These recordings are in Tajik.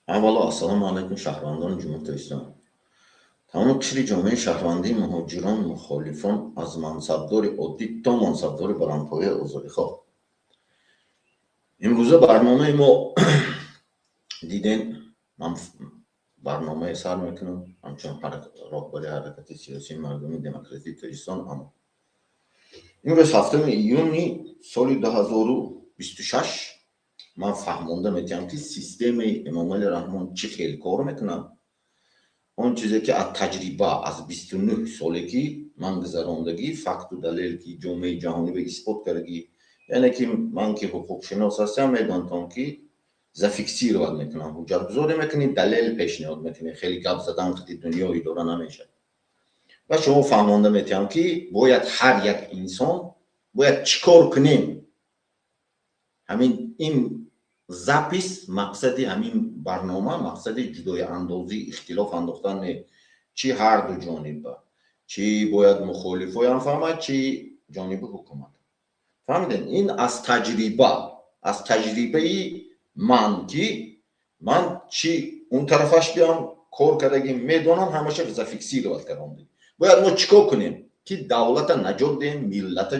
Аввало, ассалому алайкум, шаҳрвандони Ҷумҳурии Тоҷикистон, тамоми қишри ҷомеаи шаҳрвандӣ, муҳоҷирон, мухолифон, аз мансабдори оддӣ то мансабдори баландпояи озодихоҳ. Имрӯза барномаи мо диден, ман барномае сар мекунам ҳамчун роҳбари ҳаракати сиёсии мардуми демократии Тоҷикистон. Аммо имрӯз, 7 июни соли 2026, ман фаҳмонда метиҳам, ки системаи Эмомали Раҳмон чӣ хел кор мекунад. Он чизе ки аз таҷриба, аз 29 соле ки ман гузарондагӣ, факту далел, ки ҷомеаи ҷаҳонӣ ба исбот кардагӣ, яъне ки ман ки ҳуқуқшинос ҳастам, медонтон, ки зафиксировать мекунам, ҳуҷҷатгузорӣ мекунӣ, далел пешниҳод мекунӣ. Хеле гап задан қати дунё идора намешавад. Ва шумо фаҳмонда метиҳам, ки бояд ҳар як инсон бояд чӣ кор кунем. Ҳамин ин запись, мақсади ҳамин барнома мақсади ҷудоиандозӣ, ихтилоф андохтан не, чӣ ҳарду ҷониба, чӣ бояд мухолифоям фаҳмад, чӣ ҷониби ҳукумат. Фаҳмидем, ин аз таҷриба, аз таҷрибаи ман, ки ман чӣ он тарафаш биям кор кардагӣ, медонам, ҳамаша зафиксировать кардам. Бояд мо чӣ кор кунем, ки давлата наҷот диҳем, миллата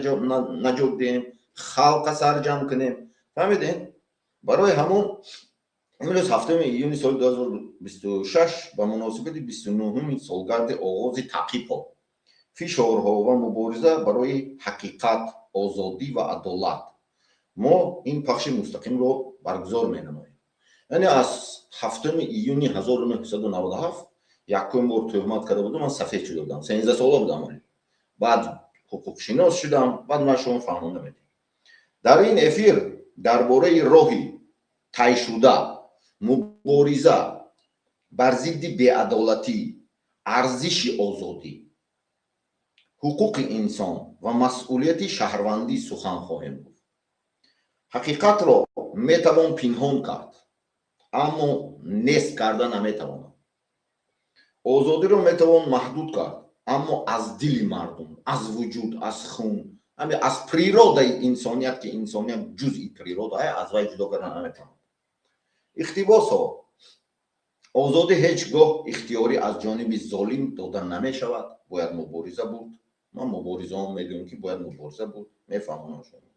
наҷот диҳем, халқа сарҷамъ кунем. Фаҳмидем? Барои ҳамон имрӯз, 7 июни соли 2026, ба муносибати 29-уми солгарди оғози таъқибҳо, фишорҳо ва мубориза барои ҳақиқат, озодӣ ва адолат мо ин пахши мустақимро баргузор менамоем. Яъне аз 7 июни 1997 якум бор тӯҳмат карда будам, ман сафед шуда будам, 13 сола будам. Баъд ҳуқуқшинос шудам. Баъд ман шумо фаҳмонда медиҳам. Дар ин эфир дар бораи роҳи тайшуда, мубориза бар зидди беадолатӣ, арзиши озодӣ, ҳуқуқи инсон ва масъулияти шаҳрвандӣ сухан хоҳем гуфт. Ҳақиқатро метавон пинҳон кард, аммо нест карда наметавонад. Озодиро метавон маҳдуд кард, аммо аз дили мардум, аз вуҷуд, аз хун, аз природаи инсоният, ки инсоният ҷузъи природа, аз вай ҷудо карда наметавонад. Иқтибосҳо: озодӣ ҳеҷ гоҳ ихтиёрӣ аз ҷониби золим дода намешавад, бояд мубориза бурд. Ман муборизаон мегӯям, ки бояд мубориза бурд, мефаҳмонам шумо.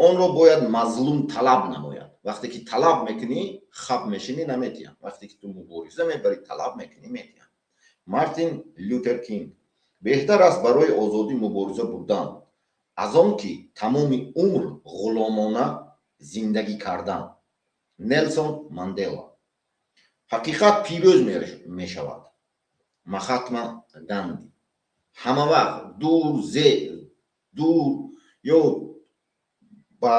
Онро бояд мазлум талаб намояд. Вақте ки талаб мекунӣ, хаб мешинӣ, наметиҳам. Вақте ки ту мубориза мебарӣ, талаб мекунӣ, метиҳам. Мартин Лютер Кинг: беҳтар аст барои озодӣ мубориза бурдан, аз он ки тамоми умр ғуломона зиндагӣ кардан. Нелсон Мандела: ҳақиқат пирӯз мешавад. Махатма Ганди: ҳама вақт дур зе дур ё ба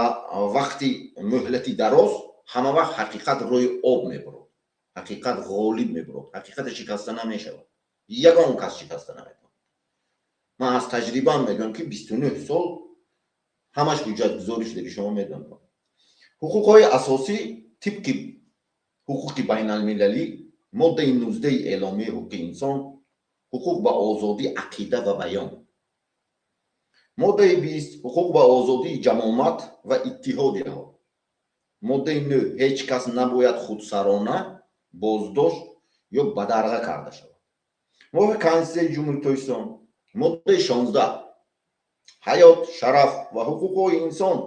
вақти муҳлати дароз, ҳама вақт ҳақиқат рӯи об мебурад, ҳақиқат ғолиб мебурад, ҳақиқате шикаста намешавад, ягон кас шикаста наметавонад. Ман аз таҷрибаам мегӯям, ки 29 сол ҳамаш ҳуҷҷатгузорӣ шуда, ки шумо медонед. Ҳуқуқҳои асосӣ тибқи ҳуқуқи байналмилалӣ, моддаи 19-и Эъломияи ҳуқуқи инсон, ҳуқуқ ба озодии ақида ва баён, моддаи 20, ҳуқуқ ба озодии ҷамоат ва иттиҳодияҳо, моддаи 9, ҳеҷ кас набояд худсарона боздошт ё бадарға карда шавад. Мувофиқи Конститутсияи Ҷумҳурии Тоҷикистон, моддаи 16, ҳаёт, шараф ва ҳуқуқҳои инсон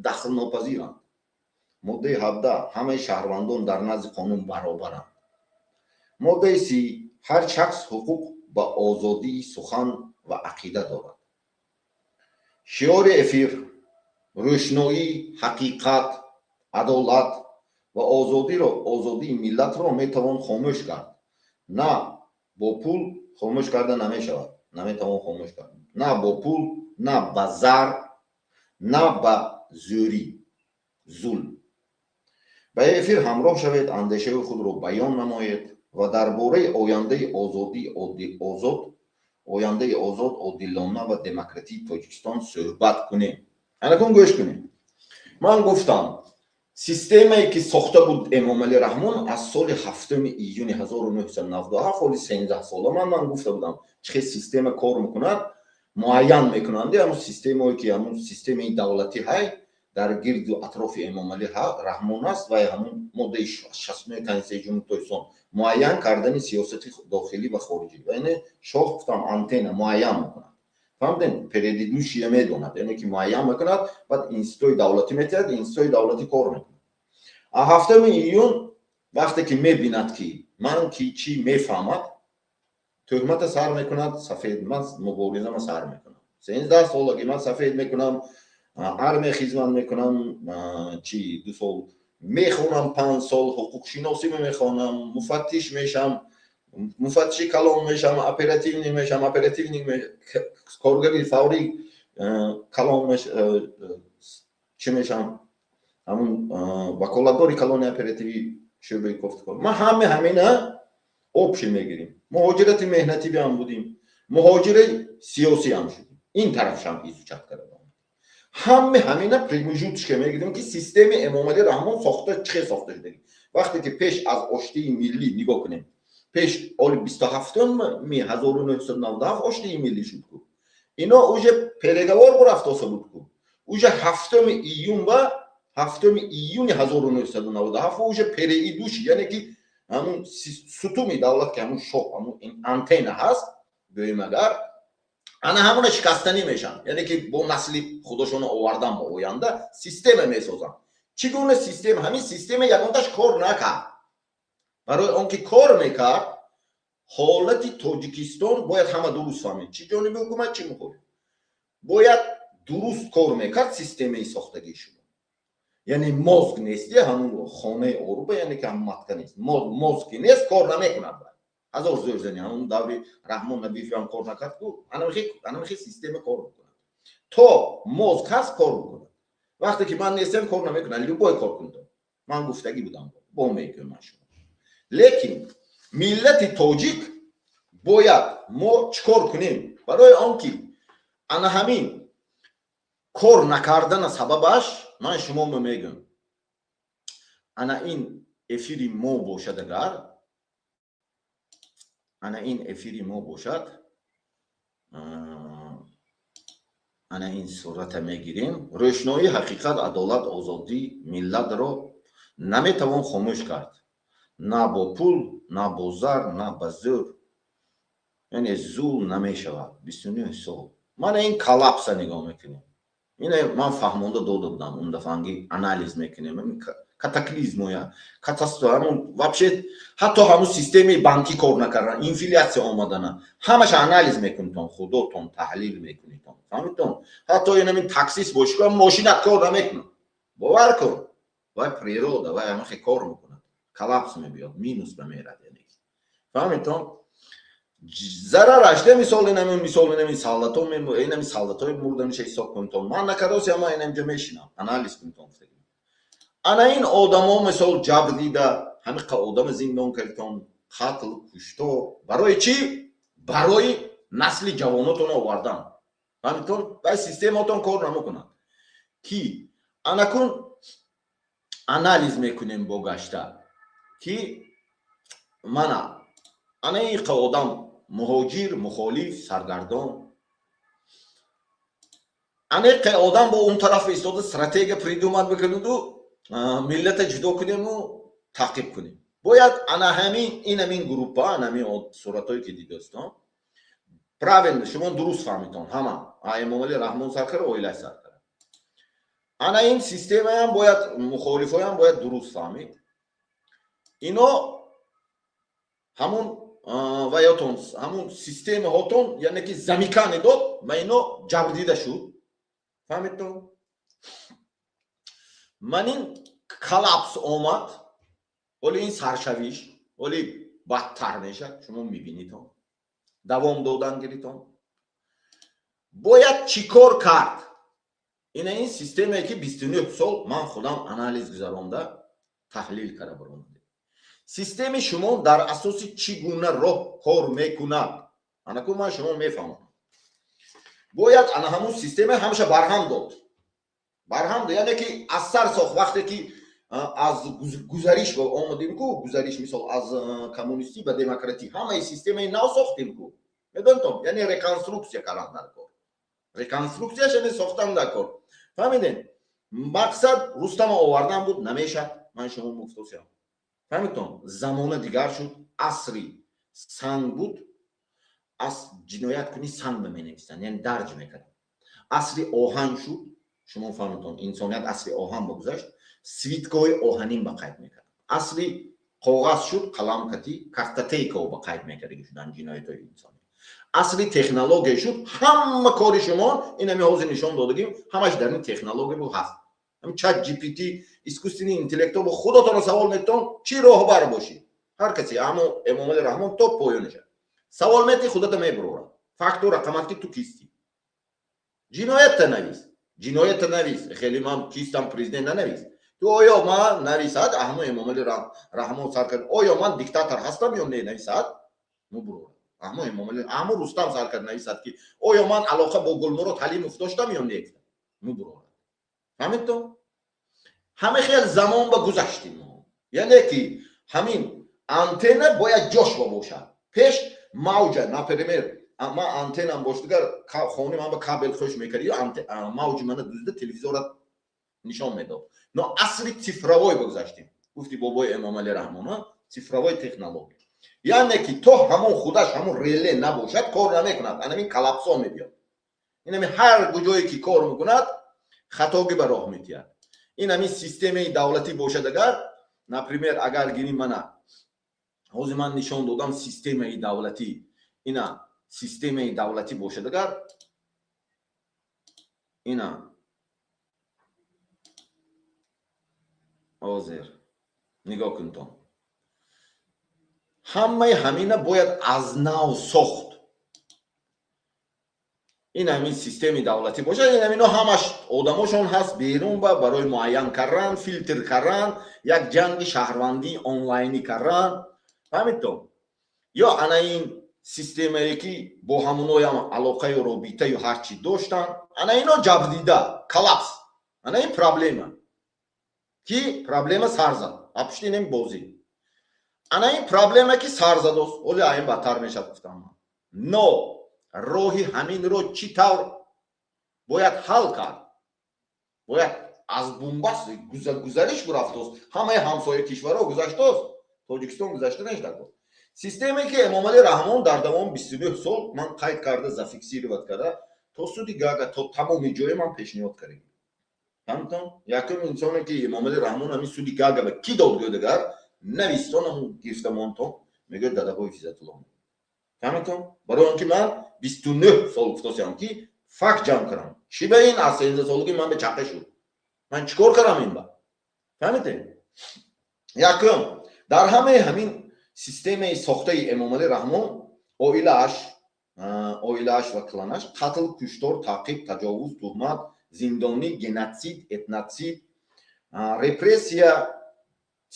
дахлнопазиранд. Моддаи 17, ҳамаи шаҳрвандон дар назди қонун баробаранд. Моддаи 30, ҳар шахс ҳуқуқ ба озодии сухан ва ақида дорад. Шиори эфир: рӯшноӣ, ҳақиқат, адолат ва озодиро, озодии миллатро метавон хомӯш кард, на бо пул хомӯш карда намешавад, наметавон хомӯш кард, на бо пул, на ба зар, на ба зӯрӣ, зулм. Ба эфир ҳамроҳ шавед, андешаи худро баён намоед ва дар бораи ояндаи озодии озод, ояндаи озод, одилона ва демократии Тоҷикистон суҳбат кунем. Анакун гӯш кунем. Ман гуфтам, системае ки сохта буд Эмомалӣ Раҳмон аз соли 7 июни 1997, ҳоли 13 сола ман гуфта будам, чӣ хел система кор мекунад, муайян мекунанд. Ҳамун системое ки ҳамун системаи давлатӣ ҳай. Дар гирду атрофи Эмомалӣ Раҳмон аст ва ҳамун моддаи 69 Конститутсияи Ҷумҳурии Тоҷикистон, муайян кардани сиёсати дохилӣ ва хориҷӣ. Ва яъне шоҳ, гуфтам, антенна муайян мекунад, фаҳмидем, предыдущие медонад, яъне ки муайян мекунад, баъд институтҳои давлатӣ метиҳад, институтҳои давлатӣ кор мекунад. А 7-уми июн вақте ки мебинад, ки ман ки чӣ мефаҳмад, тӯҳмата сар мекунад, сафед. Ман муборизама сар мекунам, 13 солагӣ ман сафед мекунам, армия хизмат мекунам, чи 2 сол мехонам, 5 сол ҳуқуқшиносӣ мехонам, муфаттиш мешам, муфаттиши калон мешам, оперативник мешам, оперативник, коргари фаврӣ калон, чӣ мешам, ҳамун ваколатдори калони оперативӣ шӯъбаи кофтукор. Ман ҳаме ҳамина общий мегирем. Муҳоҷирати меҳнативиам будим, муҳоҷири сиёсиам шудим, ин тарафшам изучать кардам. Ҳаме ҳамина промежуточка мегирем, ки системаи Эмомалӣ Раҳмон сохта, чӣ хел сохта шудагӣ. Вақте ки пеш аз оштии миллӣ нигоҳ кунем, пеш оли 27-ми 1997 оштии миллӣ шуд ку, ино уже переговор бурафтоса буд ку, уже 7-уми июн ва 7-уми июни 1997 уже переидущий, яъне ки ҳамун сутуми давлат, ки ҳамун шоҳ, ҳамун антенна ҳаст, гӯем агар, ана ҳамуна шикастанӣ мешаванд, яъне ки бо насли худошона овардан ба оянда система месозанд. Чӣ гуна система? Ҳамин система ягонташ кор накард. Барои он ки кор мекард, ҳолати Тоҷикистон бояд ҳама дуруст фаҳмед, чӣ ҷониби ҳукумат, чӣ мухолиф, бояд дуруст кор мекард системаи сохтагии шумо. Яъне мозг нести, ҳамун хонаи оруба, яъне ки ҳамун матка нест, мозг ки нест, кор намекунад. Ҳазор зӯр зани, ҳамун даври Раҳмон Набиев кор накард ку, анамихи система кор мекунад. То мозг ҳаст, кор мекунад. Вақте ки ман нестам, кор намекунад. Любой кор кунед, ман гуфтагӣ будам, бо мекунам шумо. Лекин миллати тоҷик бояд мо чӣ кор кунем барои он ки ана ҳамин кор накардана сабабаш ман шумо мегӯям. Ана ин эфири мо бошад, агар ана ин эфири мо бошад, ана ин сурата мегирем. Рӯшноии ҳақиқат, адолат, озодӣ миллатро наметавон хомӯш кард, на бо пул, на бо зар, на ба зӯр, яъне зулм намешавад. 29 сол мана ин коллапса нигоҳ мекунем. Ина ман фаҳмонда дода будам он дафъанги, анализ мекунем катаклизмоя, катастрофа, ҳамун вообще ҳатто ҳамун системаи банкӣ кор накардан, инфляция омадана, ҳамаша анализ мекунитон, худотон таҳлил мекунитон, фаҳмитон? Ҳатто инамин таксист боши, мошинат кор намекунад, бовар кун, вай природа, вай ҳамахе кор мекунад, коллапс мебиёд, минус ба мерад, яъне фаҳмитон, зарараш де. Мисол инами, мисол инами солдато, инами солдатои мурданиша ҳисоб кунтон. Ман накардоси, ама инамҷо мешинам, анализ кунтон. Ана ин одамо, мисол, ҷабр дида, ҳамиқа одама зиндон кардитон, қатл, куштор, барои чӣ? Барои насли ҷавонотон овардан, фаҳмитон? Вай системаотон кор намекунад, ки анакун анализ мекунем бо гашта, ки мана ана иқа одам муҳоҷир, мухолиф, саргардон, анеқе одам бо он тараф истода стратегия придумать бикунуду миллата ҷудо кунему таъқиб кунем. Бояд ана ҳамин, ин ҳамин группа, ана ҳамин суратҳое ки дидостон, правильно, шумо дуруст фаҳмитон, ҳама Эмомали Раҳмон сар кара, оилаш сар кара, ана ин системаям бояд, мухолифоям бояд дуруст фаҳмид. Ино ҳамун ваётон, ҳамун системаҳотон, яъне ки замыкание дод ва ино ҷабрдида шуд, фаҳмидтон? Ман ин коллапс омад, оли ин саршавиш, оли бадтар мешад, шумо мебинитон, давом додан гиритон. Бояд чӣ кор кард? Ина ин системае ки 29 сол ман худам анализ гузаронда, таҳлил карда баромадем. Системи шумо дар асоси чӣ гуна роҳ кор мекунад, анаку ман шумо мефаҳмам. Бояд ана ҳамун система ҳамаша барҳам дод, барҳам дод, яъне ки аз сар сохт. Вақте ки аз гузариш омадем ку, гузариш, мисол, аз коммунистӣ ба демократӣ, ҳамаи системаи нав сохтем ку, медонитон, яъне реконструксия кардан дар кор, реконструксияш яъне сохтан дар кор, фаҳмидем? Мақсад Рустама овардан буд, намешад. Ман шумо муфтосиям, фаҳмидтон? Замона дигар шуд. Асри санг буд, ас ҷиноят кунӣ, санг ба менависанд, яъне дарҷ мекарданд. Асри оҳан шуд, шумо фаҳмидтон, инсоният асри оҳан ба гузашт, свиткҳои оҳанин ба қайд мекард. Асри коғаз шуд, қалам кати картотекао ба қайд мекардаги шуданд ҷиноятҳои инсонӣ. Асри технология шуд, ҳама кори шумо ин ҳами ҳозир нишон додагим, ҳамаш дар ин технология бу ҳаст. Ҳам чат GPT, искусственный интеллектҳо, бо худотонро савол метон, чӣ роҳбар бошӣ? Ҳар касе, аммо Эмомали Раҳмон то поёниша савол мети, худата мебурорад, факту рақамат, ки ту кистӣ. Ҷиноятта навис, ҷиноятта навис. Хеле ман кистам, президент нанавис. Ту оё ман нависад, аҳмо Эмомали Раҳмон сар кард, оё ман диктатор ҳастам ё не, нависад, мубурорад. Аҳмо Эмомали, аҳмо Рустам сар кард, нависад, ки оё ман алоқа бо Гулмурод Ҳалимов доштам ё не, мубурорад. Фаҳмидто? Ҳама хел замон ба гузаштем мо, яъне ки ҳамин антенна бояд ҷош ба бошад. Пеш мавҷа, например, ман антеннам бош, дигар хони ман ба кабел хӯш мекард ё мавҷи мана дузда телевизорат нишон медод. Но асри цифровой гузаштем, гуфти бобои Эмомали Раҳмон, цифровой технология, яъне ки то ҳамон худаш ҳамон реле набошад, кор намекунад. Анамин коллапсо мебиёд. Инами ҳар куҷое ки кор мекунад, хатогӣ ба роҳ метиҳад. Ин ҳамин системаи давлатӣ бошад, агар, например, агар гирим, мана ҳозир ман нишон додам системаи давлатӣ, ина системаи давлатӣ бошад, агар ина ҳозир нигоҳ кунтон, ҳамаи ҳамина бояд аз нав сохт. Ин ҳамин системаи давлатӣ бошад, ин ҳамино ҳамаш одамошон ҳаст берун ба барои муайян кардан, филтр кардан, як ҷанги шаҳрвандии онлайнӣ кардан, фаҳмидто? Ё ана ин системае, ки бо ҳамуноям алоқаю робитаю ҳарчи доштанд, ана ино ҷабрдида, коллапс. Ана ин проблема, ки проблема сар зад, а пушти инем бозӣ. Ана ин проблема, ки сар задост, оли аин бадтар мешавад, гуфтам ман. Но роҳи ҳаминро чӣ тавр бояд ҳал кард? Бояд аз бунбаст гузариш бурафтост. Ҳамаи ҳамсоя кишварҳо гузаштост, Тоҷикистон гузашта нашуда. Системае, ки Эмомали Раҳмон дар давоми 29 сол ман қайд карда, зафиксировать карда, то суди Гага, то тамоми ҷое ман пешниҳод кардем. Фаҳмтон? Якум инсоне, ки Эмомали Раҳмон ҳамин суди Гага ба ки дод, гӯдагар навистон, ҳамун гирифта монтон, мегӯяд Дадабои Физатулло. Фаҳмитон? Барои он ки ман 29 сол гуфтосиам, ки факт ҷамъ кардам. Чӣ ба ин аз 13 солагӣ ман ба чаққа шуд, ман чӣ кор кардам ин ба? Фаҳмите? Якум, дар ҳамаи ҳамин системаи сохтаи Эмомалӣ Раҳмон, оилааш ва кланаш, қатл, куштор, таъқиб, таҷовуз, туҳмат, зиндонӣ, геноцид, этноцид, репрессия,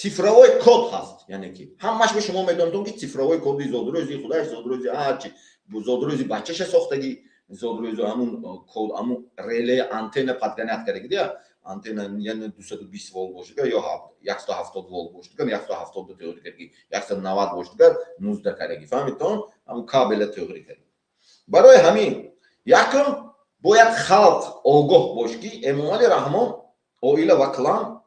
цифровой код ҳаст. Яъне ки ҳамаш ба шумо медонтон, ки цифровой коди зодрӯзи худаш, зодрӯзи ҳарчи, зодрӯзи бачаша сохтагӣ, зодрӯзи ҳамун код, ҳамун реле, антенна подгонять кардаги дия. Антенна, яъне 220 волт бошад ё 170 волт бошад, 170 теорӣ кардаги, 190 бошад, 19 кардаги, фаҳмидтон? Ҳамун кабела теорӣ кардаги. Барои ҳамин якум бояд халқ огоҳ бош, ки Эмомали Раҳмон, оила ва клан,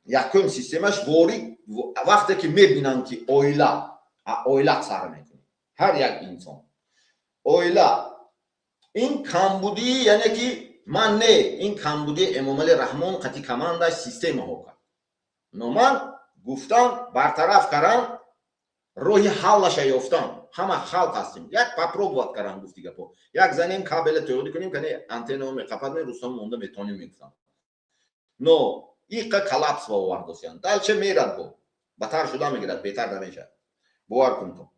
якум системаш ворид. Вақте ки мебинанд, ки оила сар мекунад, ҳар як инсон оила, ин камбудӣ, яъне ки ман не, ин камбудии Эмомали Раҳмон қати командаш, системаҳо кард. Но ман гуфтам, бартараф кардан, роҳи ҳаллаша ёфтам. Ҳама халқ ҳастем, як попробовать кардан, гуфти гапо, як занем, кабела тӯғри кунем, кани антеннао меқапад, Рустам монда метонем, мегуфтам. Но иқа коллапс ба овардосиян, дальше мерад, бо батар шуда мегирад, беҳтар намешавад, бовар кунтон.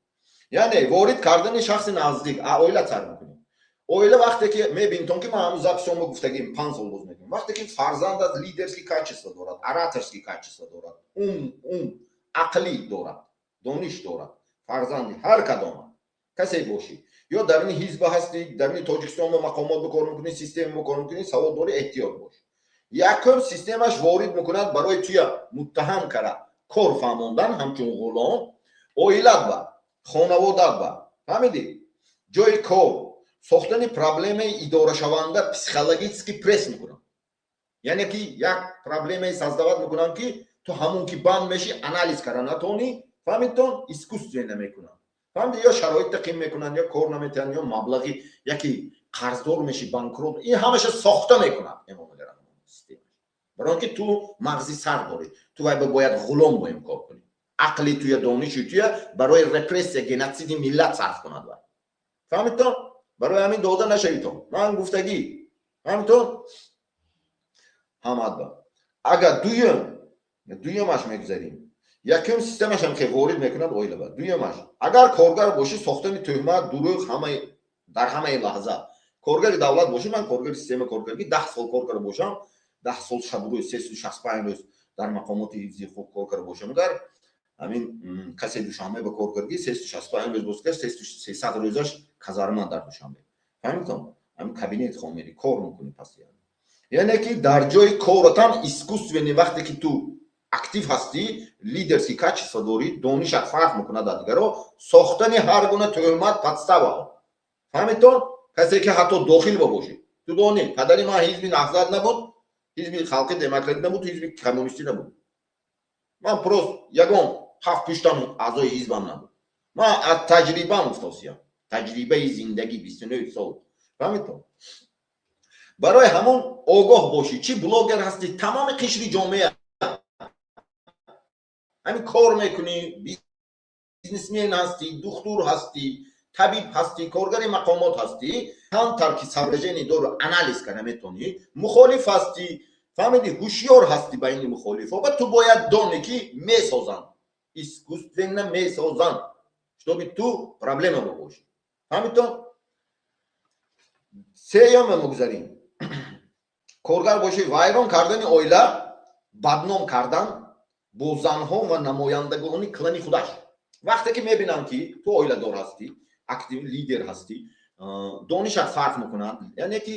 Яъне ворид кардани шахси наздик, оила сар мекунем. Оила вақте ки мебинтон, ки ман ҳамун записьонро гуфтагим, 5 сол боз мекунем, вақте ки фарзандат лидерский качество дорад, ораторский качество дорад, ум ақлӣ дорад, дониш дорад, фарзанди ҳар кадома касе бошӣ, ё даруни ҳизба ҳастӣ, даруни Тоҷикистон ба мақомот бикор мекунӣ, система бикор мекунӣ, савод дорӣ, эҳтиёт бош. Якум системаш ворид мекунад барои туя муттаҳам кара, кор фаҳмондан, ҳамчун ғулом оилат ба хонаводат ба, фаҳмидӣ, ҷои кор сохтани, проблемаи идорашаванда, психологически пресс мекунад. Яъне ки як проблемаи создавать мекунанд, ки ту ҳамун ки банд мешӣ, анализ кара натонӣ. Фаҳмидтон? Искусственно мекунанд, фаҳмиди? Ё шароитта қим мекунанд, ё кор наметиҳанд, ё маблағи яки қарздор мешӣ, банкрот. Ин ҳамаша сохта мекунад Эмомали Раҳмон, барои он ки ту мағзи сар дорӣ, ту вай бояд ғулом боем кор кунӣ, ақли туя, дониши туя барои репрессия, геноциди миллат сарф кунад вай. Фаҳмидтон? Барои ҳамин дода нашавитон. Ман гуфтагӣ, фаҳмидтон? Ҳамадба агар дуюм, дуюмаш мегузарем. Якум системашам ки ворид мекунад оилаба. Дуюмаш, агар коргар бошӣ, сохтани тӯҳмат, дурӯғ ҳамаи дар ҳамаи лаҳза. Коргари давлат бошӣ, ман коргари система коргарги 10 сол кор карда бошам, 10 сол шабу рӯз, 365 рӯз дар мақомоти ҳифзи ҳуқуқ кор карда бошам, агар ҳамин касе Душанбе ба кор карди, 365 рӯз боз кард, 300 рӯзаш казарма дар Душанбе. Фаҳмидтон? Ҳамин кабинет хо мери, кор мекунӣ постоянно. Яъне ки дар ҷои коратам искусственный, вақте ки ту актив ҳастӣ, лидерский качество дорӣ, донишат фарқ мекунад аз дигаро, сохтани ҳар гуна тӯҳмат, подставаҳо. Фаҳмидтон? Касе ки ҳатто дохил ба бошӣ, ту донӣ, падари ман ҳизби Наҳзат набуд, ҳизби Халқи Демократӣ набуд, ҳизби коммунистӣ набуд. Ман просто ягон ҳафт пуштам аъзои ҳизбам набуд. Ман аз таҷрибаам гуфтосиям, таҷрибаи зиндагӣ 29 сол. Фаҳмидтон? Барои ҳамон огоҳ бошӣ, чӣ блогер ҳастӣ, тамоми қишри ҷомеа, ҳамин кор мекунӣ, бизнесмен ҳастӣ, духтур ҳастӣ, табиб ҳастӣ, коргари мақомот ҳастӣ, камтар ки соображение дору, анализ карда метавонӣ, мухолиф ҳастӣ, фаҳмидӣ, ҳушёр ҳастӣ байни мухолифҳо ва ту бояд донӣ, ки месозанд, искусственно месозанд, чтобы ту проблема бошӣ. Фаҳмидтон? Сеюма мегузарем. Коргар бошӣ, вайрон кардани оила, бадном кардан бо занҳо ва намояндагони клани худаш. Вақте ки мебинам, ки ту оиладор ҳастӣ, актив лидер ҳастӣ, донишат фарқ мекунад, яъне ки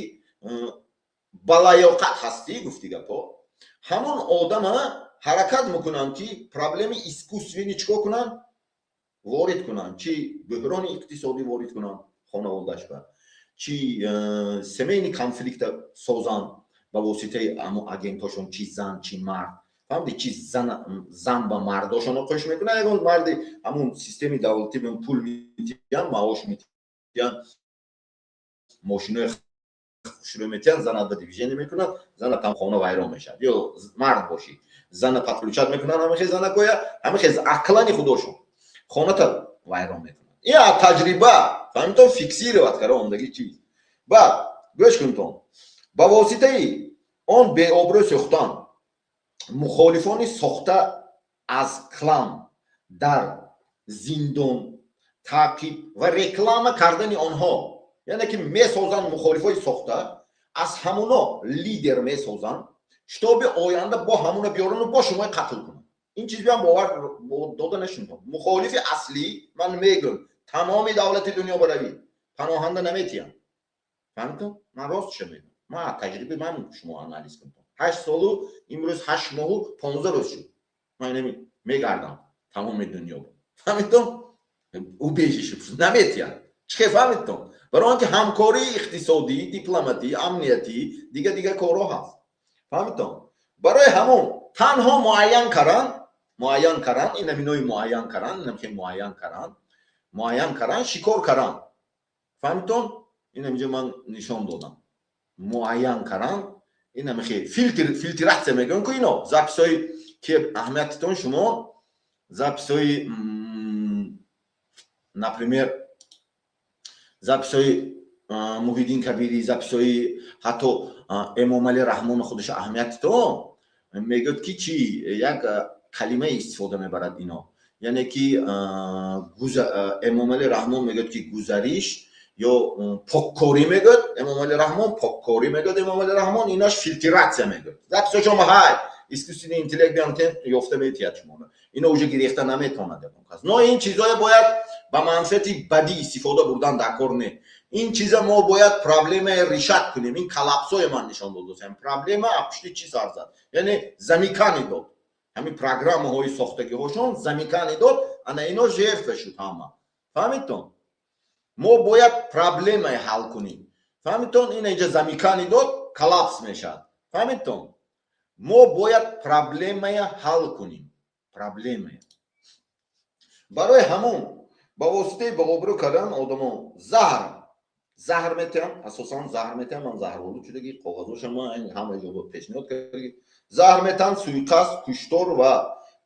балаёқат ҳастӣ, гуфти гапо, ҳамон одама ҳаракат мекунанд, ки проблеми искусственный чикор кунанд, ворид кунанд, чи бӯҳрони иқтисодӣ ворид кунанд хонаводаашба, чи семейный конфликта созанд ба воситаи ҳамон агентҳошон, чи зан, чи мард. Фаҳмиди? Чи зан ба мардошонро қӯш мекунад, ягон марди ҳамун системи давлатӣ пул метиҳанд, маош метиҳанд, мошинои хушрӯ метиҳанд, занат ба движение мекунад, зана там хона вайрон мешавад. Ё мард бошӣ, зана подключать мекунанд, ҳамахе занакоя, ҳамахе клани худошон хоната вайрон мекунад. Ин аз таҷриба, фаҳмитон, фиксировать кара омдаги чиз. Баъд гӯш кунтон: ба воситаи он беобрӯ сӯхтан мухолифони сохта аз клан дар зиндон, таъқиб ва реклама кардани онҳо. Яъне ки месозанд мухолифои сохта, аз ҳамуно лидер месозанд, чтобы оянда бо ҳамуна биёрану бо шумои қатл кунанд. Ин чиз биам бовар дода нашунтон. Мухолифи аслӣ, ман мегӯм, тамоми давлати дунё баравӣ, паноҳанда наметиҳам. Фаҳмитон? Ман ростша мегӯм, ман таҷрибаи ман шумо анализ кунтон. 8 солу имрӯз 8 моҳу 15 рӯз шуд, ман инами мегардам тамоми дунё. Фаҳмитон? Убежище наметиҳад. Чӣ хел, фаҳмидтон? Барои он ки ҳамкории иқтисодӣ, дипломатӣ, амниятӣ, дига дига корҳо ҳаст. Фаҳмидтон? Барои ҳамон танҳо муайян каран, муайян каран, ин аминои муайян каран, инам хел муайян каран, муайян каран, шикор каран. Фаҳмидтон? Ин аминҷо ман нишон додам, муайян каран, ин амихе филтр, фильтрация мегӯям ку. Ино записҳои ки аҳамиятитон шумо, записҳои, например, записҳои Муҳиддин Кабирӣ, записҳои ҳатто Эмомалӣ Раҳмону худаш аҳамиятито мегӯяд, ки чи як калимае истифода мебарад ино. Яъне ки Эмомалӣ Раҳмон мегӯяд, ки гузариш ё поккорӣ мегӯяд Эмомалӣ Раҳмон, поккорӣ мегӯяд Эмомалӣ Раҳмон, инаш фильтрация мегӯяд. Записҳошон ҳай, искусственный интеллект биёнтен, ёфта метиҳад шуморо. Ино уже гирехта наметавонад ягон кас. Но ин чизҳое бояд ба манфиати бадӣ истифода бурдан дар кор не. Ин чиза мо бояд проблемаи решать кунем. Ин коллапсое ман нишон додасам, проблема пушти чӣ сар зад, яъне замыкание дод, ҳамин программаҳои сохтагиҳошон замыкание дод, ана ино жертва шуд ҳама. Фаҳмидтон? Мо бояд проблемаи ҳал кунем. Фаҳмидтон? Ина инҷа замыкание дод, коллапс мешавад. Фаҳмидтон? Мо бояд проблемая ҳал кунем, проблемая. Барои ҳамон ба воситаи ба обрӯ кардан одамо заҳр метиҳам, асосан заҳр метиҳам. Ман заҳролуд шудагӣ, коғазоша ман ҳама ҷо пешниҳод кардагӣ. Заҳр метиҳанд, суиқасд, куштор ва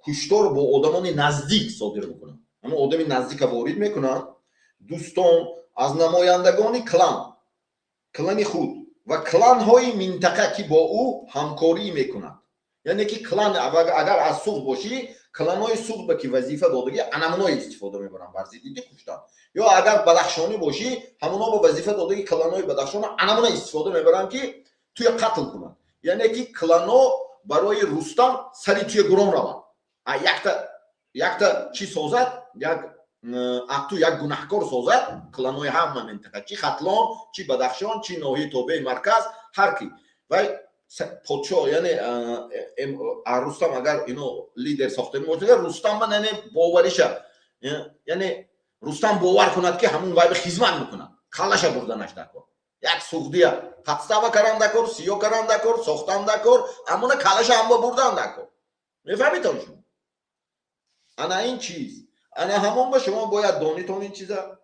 куштор бо одамони наздик содир мекунанд. Ҳамон одами наздика ворид мекунанд, дӯстон, аз намояндагони клани худ ва кланҳои минтақа, ки бо ӯ ҳамкорӣ мекунад. Яъне ки клан, агар аз Суғд бошӣ, кланҳои Суғд ба ки вазифа додагӣ, анамунои истифода мебаранд бар зидди куштан. Ё агар бадахшонӣ бошӣ, ҳамоно ба вазифа додагӣ кланҳои Бадахшона анамуна истифода мебаранд, ки туя қатл кунанд. Яъне ки клано барои Рустам сари туя гурон раванд, якта чӣ созад, як ту як гунаҳкор созад. Кланои ҳама минтақа, чи Хатлон, чи Бадахшон, чи ноҳияи тобеи марказ, ҳар ки вай подшоҳ, яъне Рустам агар ино лидер сохтани бошад, Рустам яъне бовариша, яъне Рустам бовар кунад, ки ҳамун вай ба хизмат мекунад, каллаша бурданаш даркор. Як суғдия подстава каран даркор, сиё каран даркор, сохтан даркор, амона каллаша ҳамба бурдан даркор. Мефаҳмитон шумо? Ана ин чиз, ана ҳамон ба шумо бояд донитон ин чиза.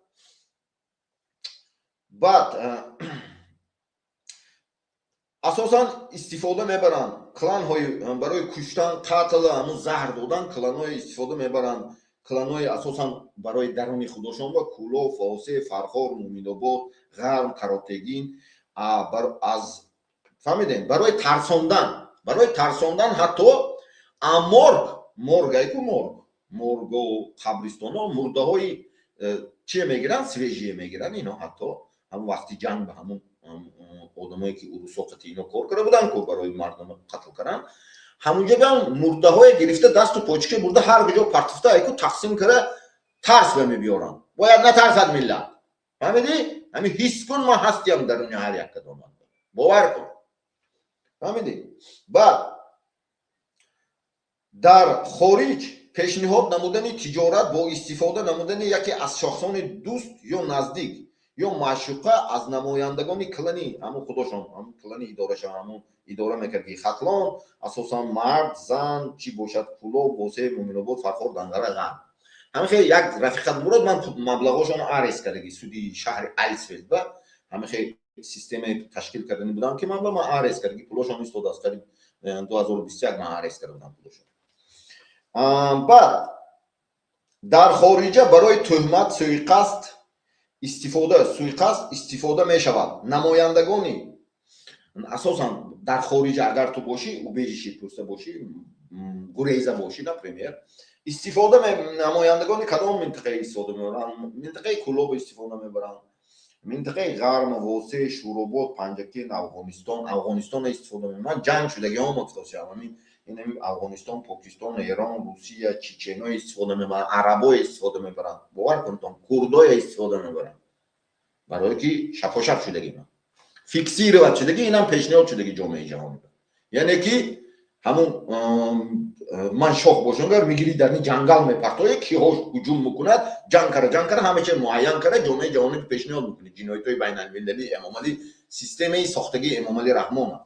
Баъд асосан истифода мебаранд кланҳои барои куштан, қатл, ҳамун заҳр додан кланҳои истифода мебаранд. Кланҳои асосан барои даруни худошон ба Кӯлоб, Восе, Фархор, Муминобод, Ғарм, Каротегин аз фаҳмидем. Барои тарсондан ҳатто морг, моргайку, морг, моргу қабристоно мурдаҳои чие мегиранд, свежие мегиранд ино. Ҳатто ҳамун вақти ҷанг ба ҳамун одамое ки урусо қати ино кор карда буданд ку, барои мардум қатл кардан, ҳамунҷо биам мурдаҳое гирифта, дасту почка бурда, ҳар куҷо партофта, айку тақсим карда, тарс ба мебиёранд. Бояд натарсад миллат, фаҳмидӣ? Ҳамин ҳис кун, ман ҳастиям даруни ҳар як кадомат, бовар кун, фаҳмидӣ? Баъд дар хориҷ пешниҳод намудани тиҷорат бо истифода намудани яке аз шахсони дӯст ё наздик ё маъшуқа аз намояндагони клани ҳамун худошон, ҳамун клани идораша, ҳамун идора мекард, ки Хатлон, асосан мард, зан чӣ бошад, Кӯлоб, Восе, Муминобод, Фархор, Дангара, Ғарм, ҳамин хел як рафиқат мурод. Ман маблағҳошонро арест кардаги, суди шаҳри Альсфелд ба ҳамин хел системаи ташкил кардани будам, ки ман ба ман арест кардаги пулошон истодааст. Қариб 2021 ман арест карда будам пулошон. Баъд дар хориҷа барои тӯҳмат, суиқасд истифода мешавад. Намояндагони асосан дар хориҷа агар ту бошӣ, убежище пурса бошӣ, гуреза бошӣ, например, истифода намояндагони кадом минтақаи истифода мебаранд? Минтақаи Кӯлоб истифода мебаранд, минтақаи Ғарм, Восе, Шӯробод, Панҷакент, Афғонистон, Афғонистона истифода мебаранд. Ҷанг шудагиҳо гуфтосиям, ин Афғонистон, Покистон, Эрон, Русия, чечено истифода мебаранд, арабо истифода мебаранд, бовар кунтон, курдоя истифода мебаранд, барое ки шапошап шудагӣ, фиксировать шудагӣ, инам пешниҳод шудагӣ ҷомеаи ҷаҳонӣ. Яъне ки ҳамун ман шоҳ бошам, мегирӣ, дар ин ҷангал мепартоя, киҳо ҳуҷум мекунад, ҷанг кара, ҷанг кара, ҳама чиз муайян кара, ҷомеаи ҷаҳонӣ пешниҳод мекунад. Ҷиноятҳои байналмилалӣ Эмомалӣ, системаи сохтагии Эмомалӣ Раҳмона.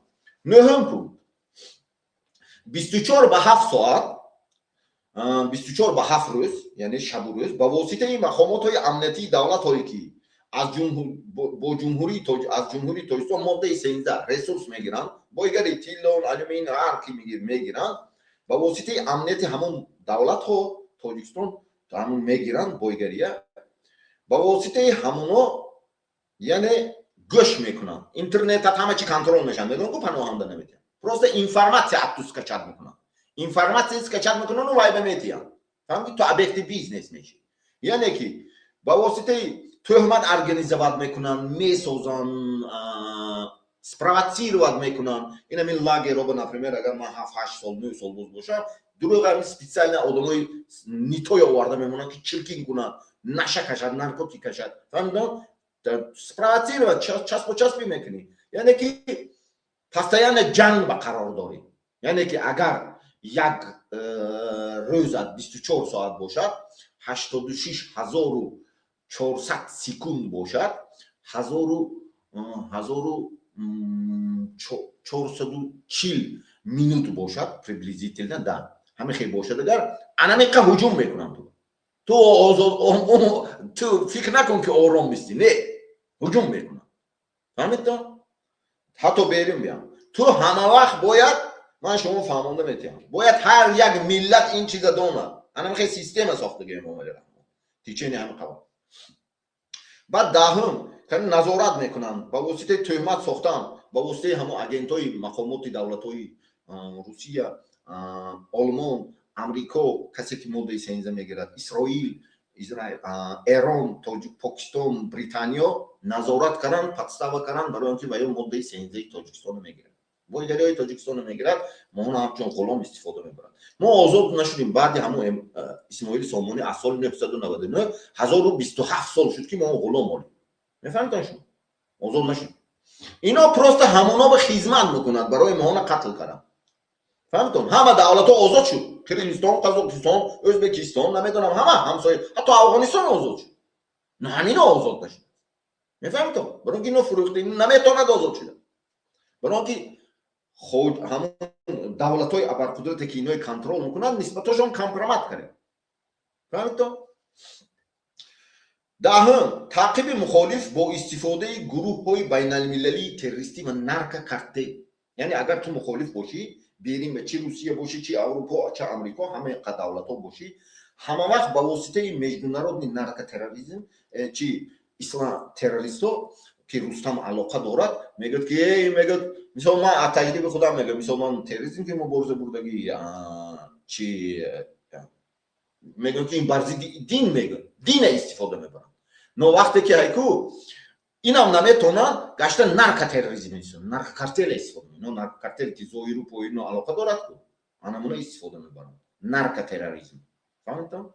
Нӯҳум пункт: 24 ба 7 соат, 24 ба 7 рӯз, яъне шабу рӯз, ба воситаи мақомотҳои амниятии давлатҳое, ки аз Ҷумҳурии Тоҷикистон, моддаи 13, ресурс мегиранд, бойгари, тилло, алюмин, ҳар ки мегиранд, ба воситаи амнияти ҳамон давлатҳо Тоҷикистон ҳамон мегиранд бойгария, ба воситаи ҳамоно, яъне гӯш мекунанд, интернетат, ҳама чи контроль мешаванд. Медонам ку, паноҳанда наметиҳанд, просто информация аз ту скачать мекунанд, информация скачать мекунанд, вай ба метиҳанд, фаҳмиди? Ту объекти бизнес мешӣ. Яъне ки ба воситаи тӯҳмат организовать мекунанд, месозанд, спровоцировать мекунанд. Ин ҳамин лагероба, например, агар ман 7, 8 сол, 9 сол боз бошам, дурӯғ, ҳамин специально одамои нитоя оварда мемонанд, ки чиркин кунанд, наша кашад, наркотик кашад, фаҳмидон? Спровоцировать, часпо часпи мекунӣ. Яъне ки постоянно ҷанг ба қарор дорӣ. Яъне ки агар як рӯзат 24 соат бошад, 86 400 секунд бошад, ҳазору 440. минут бошад приблизительно, да, ҳамин хел бошад. Агар анамиқа ҳуҷум мекунам, ту озод, ту фикр накун, ки ором мистӣ. Не, ҳуҷум мекунам, фаҳмидто? Ҳатто берун биям. Ту ҳама вақт бояд, ман шумо фаҳмонда метиҳам, бояд ҳар як миллат ин чиза донад. Анам хел система сохтаги Эмомали Раҳмон течение ҳами қабл. Баъд даҳум, назорат мекунанд ба воситаи тӯҳмат сохтан, ба воситаи ҳамон агентҳои мақомоти давлатҳои Русия, Олмон, Амрико, касе ки моддаи 13 мегирад, Исроил, Израил, Эрон, Покистон, Британиё назорат каранд, подстава каранд, барои он ки ваё моддаи 13-и Тоҷикистоно мегирад, бойгариҳои Тоҷикистоно мегирад, моҳоно ҳамчун ғулом истифода мебарад. Мо озод нашудем баъди ҳамон Исмоили Сомонӣ аз соли 999, 1027 сол шуд, ки мо ғулом олем. Мефаҳмитон шумо? Озод нашудем. Ино просто ҳамоно ба хизмат мекунад барои моҳона қатл кардан. Фаҳмитон? Ҳама давлатҳо озод шуд: Қирғизистон, Қазоқистон, Ӯзбекистон, намедонам, ҳама ҳамсоя, ҳатто Афғонистон озод шуд. На, ҳамино озод нашуд. Мефаҳмитон? Барои ки ино фурӯхта наметавонад озод шуда, барои он ки ҳамон давлатҳои абарқудрате, ки инои контрол мекунанд, нисбатошон компромат кардем. Фаҳмидтон? Даҳум, таъқиби мухолиф бо истифодаи гурӯҳҳои байналмилалии террористӣ ва наркокартел. Яъне агар ту мухолиф бошӣ, берин чи Русия бошӣ, чи Аврупо, чи Амрико, ҳамаи давлатҳо бошӣ, ҳама вақт ба воситаи международный наркотерроризм, чи ислам террористо, ки Рустам алоқа дорад, мегӯяд ки эй, мегӯяд, мисол, ман аз таҷриби худам мегӯям, мисол, ман терроризм ки мубориза бурдагӣ, чи мегӯям, ки ин бар зидди дин, мегӯяд, дина истифода мебаранд. Но вақте ки ҳайку инам наметавонанд, гашта наркотерроризм, наркокартел истифода, но наркокартел, ки зоҳиру поино алоқа дорад ку, анамуна истифода мебаранд, наркотерроризм. Фаҳмидтон?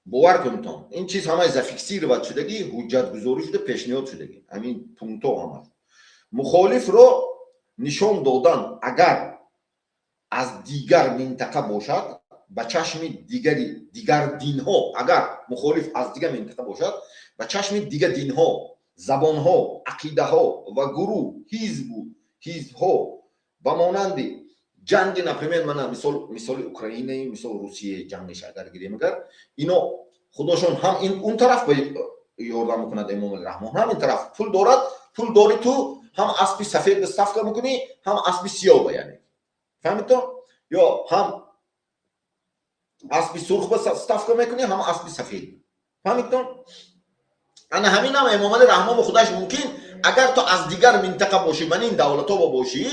Бовар кунтон, ин чиз ҳамаи зафиксировать шудагӣ, ҳуҷҷатгузорӣ шуда, пешниҳод шудагӣ, ҳамин пунктҳо ҳамаш. Мухолифро нишон додан, агар аз дигар минтақа бошад, ба чашми дигари дигар динҳо, агар мухолиф аз дигар минтақа бошад, ба чашми дигар динҳо, забонҳо, ақидаҳо ва гурӯҳ, ҳизбу ҳизбҳо, ба монанди ҷанги, например, мана мисол, мисоли Украинаи, мисол, Русия ҷангиш агар гирем, агар ино худошон ҳам ин он тараф ба ёрдам мекунад Эмомали Раҳмон, ҳам ин тараф пул дорад. Пул дори, ту ҳам аспи сафед ба ставка мекунӣ, ҳам аспи сиёҳ ба, яъне фаҳмидто? Ё ҳам аспи сурх ба ставка мекунӣ, ҳам аспи сафед. Фаҳмидтон? Ана ҳаминам Эмомали Раҳмон худаш мумкин, агар ту аз дигар минтақа бошӣ, ман ин давлатҳо бошӣ,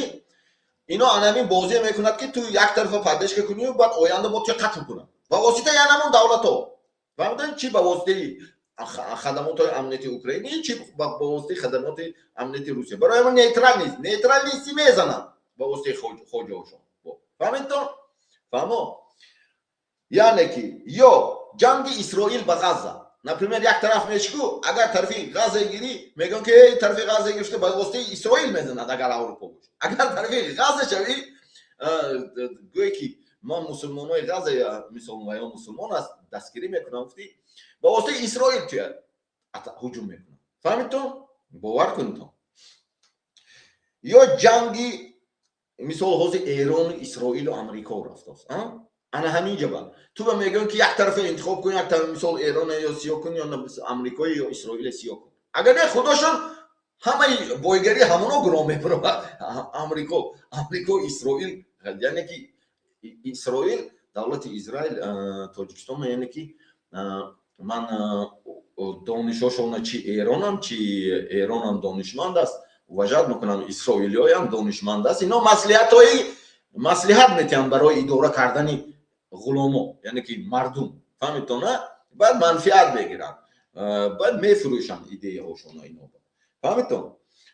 ино ана ҳамин бозие мекунад, ки ту як тарафа поддержка кунию, баъд оянда бо туя қатл кунад ба воситаи анамон давлатҳо. Фаҳмидан? Чи ба воситаи хадамотҳои амнияти Украина, чи ба воситаи хадамоти амнияти Русия. Барои ҳамон нейтрал нест, нейтрал нести, мезанад ба воситаи хоҷаошон. Фаҳмидтон? Фаҳмо? Яъне ки ё ҷанги Исроил ба Ғазза, например, як тараф мешку, агар тарафи Ғазза гирӣ, мегӯям, ки тарафи Ғазза гирифта, ба воситаи Исроил мезанад. Агар Аврупо боша, агар тарафи Ғазза шавӣ, гӯе ки ман мусулмонои Ғазза, мисол, ё мусулмон аст, дастгирӣ мекунам, гуфтӣ, ба воситаи Исроил туя ҳуҷум мекунам. Фаҳмидтон? Бовар кунтон. Ё ҷанги, мисол, ҳозир Эрону Исроилу Амрико рафтааст. Ана ҳамин ҷаба ту ба мегӯям, ки як тарафа интихоб кун, як тараф, мисол, Эрона ё сиё кун, ё Амрикои, ё Исроила сиё кун. Агар не, худошон ҳамаи бойгарӣ ҳамоно гуроҳ мебарад. Амрико, Исроил, яъне ки Исроил, давлати Израил, Тоҷикистон, яъне ки ман донишошона, чи Эронам, чи Эронам донишманд аст, уважать мекунам, исроилиёям донишманд аст. Ино маслиҳатҳои маслиҳат метиҳанд барои идора кардани ғуломо, яъне ки мардум. Фаҳмидтона? Баъд манфиат мегиранд, баъд мефурӯшанд идеяҳошона ино. Фаҳмидтон?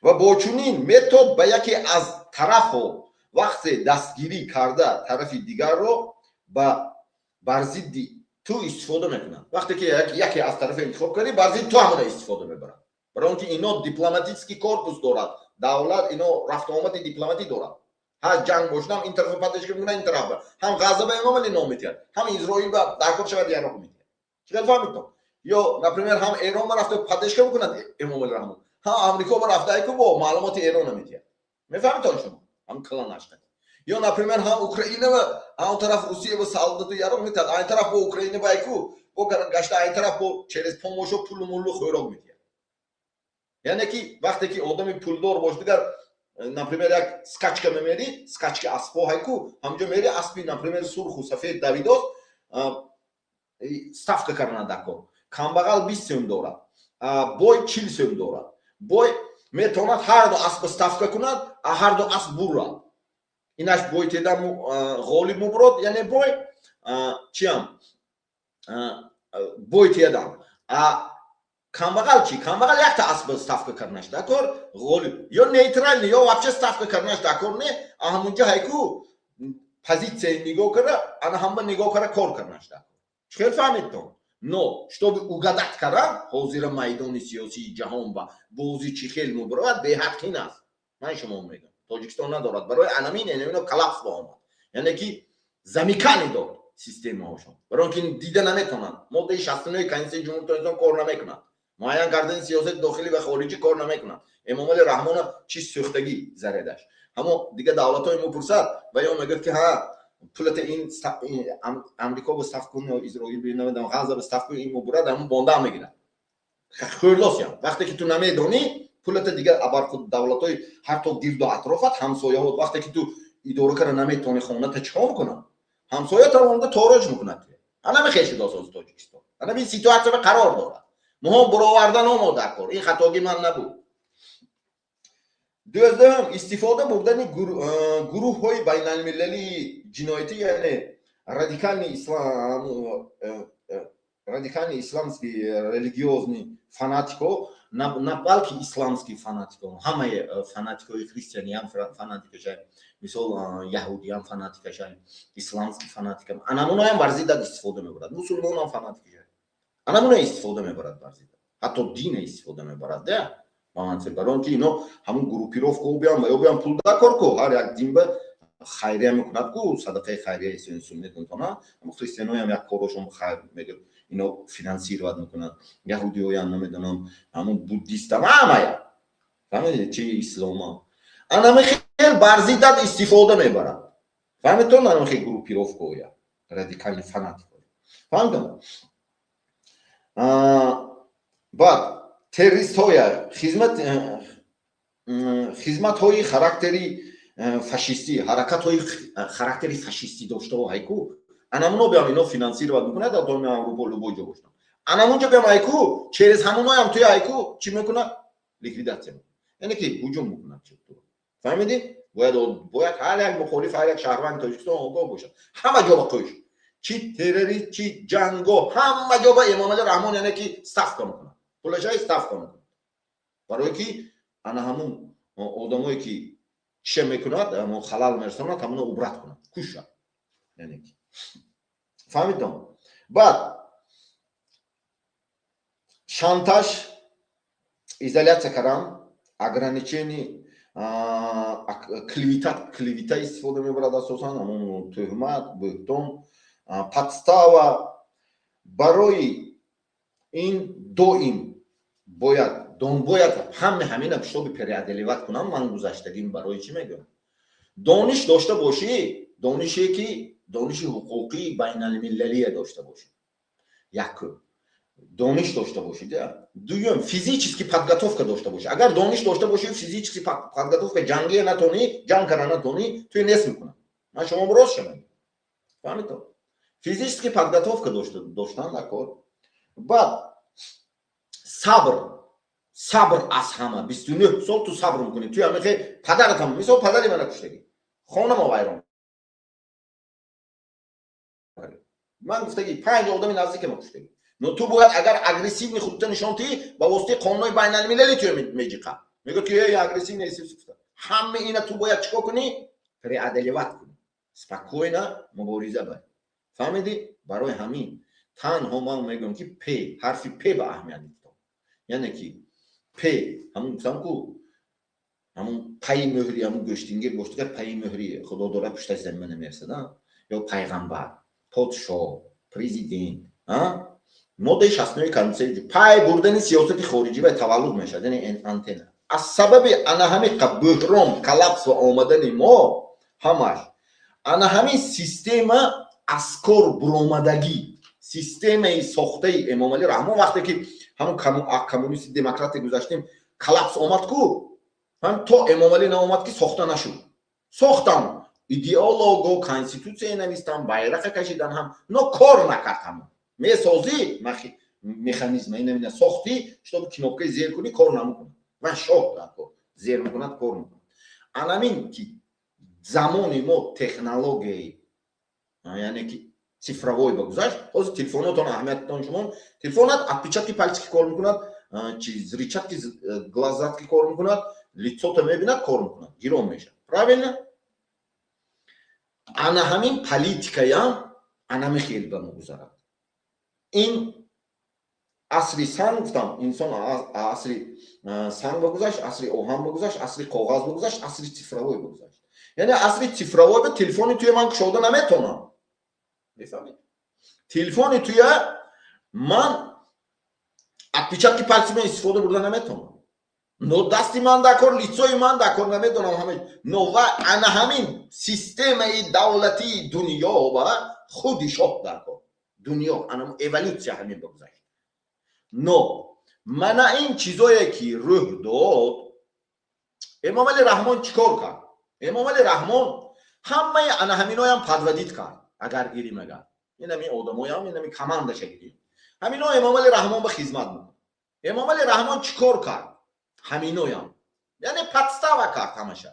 Ва бо чунин метод ба яке аз тарафҳо вақте дастгирӣ карда, тарафи дигарро ба бар зидди ту истифода мекунанд. Вақте ки яке аз тарафа интихоб кардӣ, бар зидди ту ҳамона истифода мебаранд, барои он ки ино дипломатический корпус дорад давлат, ино рафтуомади дипломатӣ дорад. Ҳар ҷанг бошадам, ин тарафа поддержка мекунад, ин тарафа ҳам Ғазза ба Эмомали ном метиҳад, ҳам Изроил ба даркор шавад, яроқ метиҳад. Чӣ фаҳмидтон? Ё, например, ҳам Эрон ба рафта поддержка мекунад Эмомали Раҳмон, ҳам Амрико ба рафта айку бо маълумоти Эрона метиҳад. Мефаҳмидтон шумо? Ҳам кланаш қати. Ё, например, ҳам Украина ва ҳам тараф Русия ва солдату яроқ метиҳад, айн тараф бо Украина байку бо гашта, айн тараф бо через помощо пулу муллу хӯрок метиҳад. Яъне ки вақте ки одами пулдор бош, дигар, например, як скачка мемери, скачки аспҳо ҳайку, ҳамҷо мери, аспи, например, сурху сафед давидост, ставка кардан дар кор. Камбағал 20 сӯм дорад, бой 40 сӯм дорад. Бой метавонад ҳарду аспа ставка кунад, а ҳарду асп бурад. Инаш бой теда, ғолиб мубурод, яъне бой чиам, бой тедам. А камбағал чӣ? Камбағал якта асп ставка карданаш дар кор, ғолиб ё нейтральный, ё вообще ставка карданаш дар кор не. А ҳамунҷа ҳайку позитсияи нигоҳ карда, ана ҳама нигоҳ карда кор карданаш дар кор. Чӣ хел фаҳмидтон? Но чтобы угадать кардан ҳозира майдони сиёсии ҷаҳон ба бозӣ чӣ хел мубаровад, беҳад қин аст. Ман шумо мегӯям, Тоҷикистон надорад. Барои анамин ино коллапс ба омад, яъне ки замыкание дод системаҳошон, барои он ки дида наметавонанд. Моддаи 69 Конститутсияи Ҷумҳурии Тоҷикистон кор намекунад, муайян кардани сиёсати дохилӣ ва хориҷӣ кор намекунад. Эмомали Раҳмона чӣ сӯхтагӣ заредаш, ҳамо дигар давлатҳои мепурсад ва ё мегӯяд, ки ҳа, пулата ин Амрико ба ставка кун ё Изроил, намедонам, Ғаза ба ставка кун, ин мубурад, ҳамон бонда мегирад, хӯрдосям. Вақте ки ту намедонӣ, пулата дигар абархуд давлатҳои ҳатто гирду атрофат, ҳамсояҳо, вақте ки ту идора кара наметавонӣ, хоната чикор мекунад? Ҳамсоя тавонда тороҷ мекунад. Ана мехешидосоз Тоҷикистон ана ин ситуатсия қарор дорад. Муҳом буровардан омо дар кор, ин хатоги ман набуд. Дувоздаҳум, истифода бурдани гурӯҳҳои байналмилалии ҷиноятӣ, яъне радикальный ислам, радикальный исламский религиозный фанатико, на балки исламский фанатико, ҳамаи фанатикои христианиам фанатикашай, мисол, яҳудиам фанатикашай, исламский фанатика, анамунаям варзидат истифода мебарад, мусулмонам фанатикашай, анамуна истифода мебарад варзидат, ҳатто дина истифода мебарад да ба мансиб, барои он ки ино ҳамун группировка биям ва ё биям пул дакор ку, ҳар як дин ба хайрия мекунад ку, садақаи хайрия метонтона. Ҳамун христианоям як корошон хайр мегӯяд, ино финансировать мекунад, яҳудиёям, намедонам, ҳамун буддистам, ҳамая, фаҳмидед, чи ислома анами хел барзидат истифода мебарад. Фаҳмидтон? Анами хел группировкаоя радикальный фанатико, фаҳмидон? Баъд террористҳоя хизматҳои характери фашистӣ, ҳаракатҳои характери фашистӣ доштао ҳайку, анамуно биям ино финансировать мекунад, дар доми Аврупо любой ҷо бошад, анамунҷо биям ҳайку, через ҳамуноям туи ҳайку чӣ мекунад? Ликвидатсия мекунад, яъне ки ҳуҷум мекунад. Фаҳмидӣ? Бояд ҳар як мухолиф, ҳар як шаҳрванди Тоҷикистон огоҳ бошад. Ҳама ҷо ба қӯш, чи террорист, чи ҷанго, ҳама ҷо ба Эмомали Раҳмон, яъне ки ставка мекунад, пулашаи ставка мекунад, барое ки ана ҳамун одамое ки чиша мекунад, ҳамон халал мерасонад, ҳамуно убрать кунад, кушад, яъне ки. Фаҳмидон? Баъд шантаж, изоляция кардан, ограничение, клевета. Клевета истифода мебарад асосан, ҳамон тӯҳмат, бӯҳтон, подстава. Барои ин доим бояд дон, бояд ҳаме ҳамина, чтобы преодолевать кунам ман гузаштагим. Барои чӣ мегӯям? Дониш дошта бошӣ, донише ки дониши ҳуқуқии байналмилалие дошта бошӣ, якум дониш дошта бошӣ, дуюм физически подготовка дошта бошӣ. Агар дониш дошта бошӣ, физически подготовка ҷангия натонӣ, ҷанг кара натонӣ, туи нест мекунам. Ман шумо рост шавам, фаҳмидто? Физически подготовка доштан дар кор. Баъд сабр. Сабр аз ҳама. 29 сол ту сабр мекунӣ, ту ҳамихе падаратам, мисол, падари мана куштагӣ, хонамо вайрон, ман гуфтагӣ, панҷ одами наздикама куштагӣ. Но ту бояд, агар агрессивный худта нишон тиҳӣ, ба воситаи қонунҳои байналмилалӣ туя меҷиқа, мегӯяд ки эй, агрессивный. Ҳама ина ту бояд чикор кунӣ? Преодолевать кунӣ, спокойно мубориза барӣ. Фаҳмидӣ? Барои ҳамин танҳо ман мегӯям, ки п, ҳарфи п ба аҳамият дод, яъне ки п, ҳамун гуфтам ку, ҳамун пайи мӯҳри, ҳамун гӯштингир боштига, пайи мӯҳри худо дорад, пуштаи замина намерасад, ё пайғамбар, подшоҳ, президент. Моддаи 69 конститутсия, пай бурдани сиёсати хориҷӣ ва таваллуд мешавад, яъне антенна. Аз сабаби ана ҳамин буҳрон, коллапс ва омадани мо, ҳамаш ана ҳамин система аз кор буромадагӣ, системаи сохтаи Эмомалӣ Раҳмон. Вақте ки ҳамун коммунисти демократия гузаштем, коллапс омад ку, то Эмомалӣ наомад, ки сохта нашуд. Сохтам, идеолого, конститутсия навистам, байрақа кашидан ҳам, но кор накард. Ҳамон месозӣ механизма, ина сохтӣ, чтобы кнопкаи зер кунӣ, кор намекунад ва шоҳ дар кор зер мекунад, кор мекунад. Анамин ки замони мо технологияи, яъне ки цифровой ба гузашт. Ҳозир телефонотон, аҳамиятатон, шумо телефонат отпечатки пальцы ки кор мекунад, чи зрачки глазат ки кор мекунад, лицото мебинад, кор мекунад, гирон мешавад, правильно? Ана ҳамин политикаям анами хел ба мо гузарад. Ин асри санг гуфтам, инсон асри санг ба гузашт, асри оҳан ба гузашт, асри коғаз ба гузашт, асри цифровой ба гузашт. Яъне асри цифровой ба телефони туя ман кушода наметонам, мефаҳмед? Телефони туя ман отпечатки пальцы мен истифода бурда наметонам, но дасти ман дар кор, лицои ман дар кор, намедонам ҳама. Но ва ана ҳамин системаи давлатии дунё ва худи шоҳ дар кор, дунё ана эволюсия ҳамин ба гузашт. Но мана ин чизое ки рӯҳ дод, Эмомали Раҳмон чӣ кор кард? Эмомали Раҳмон ҳамаи ана ҳаминоям подводить кард. Агар гирим, агар инами одамоям, инами командаша гирим, ҳамино Эмомали Раҳмон ба хизмат мекунад. Эмомали Раҳмон чӣ кор кард? Ҳаминоям, яъне, подстава кард ҳамаша,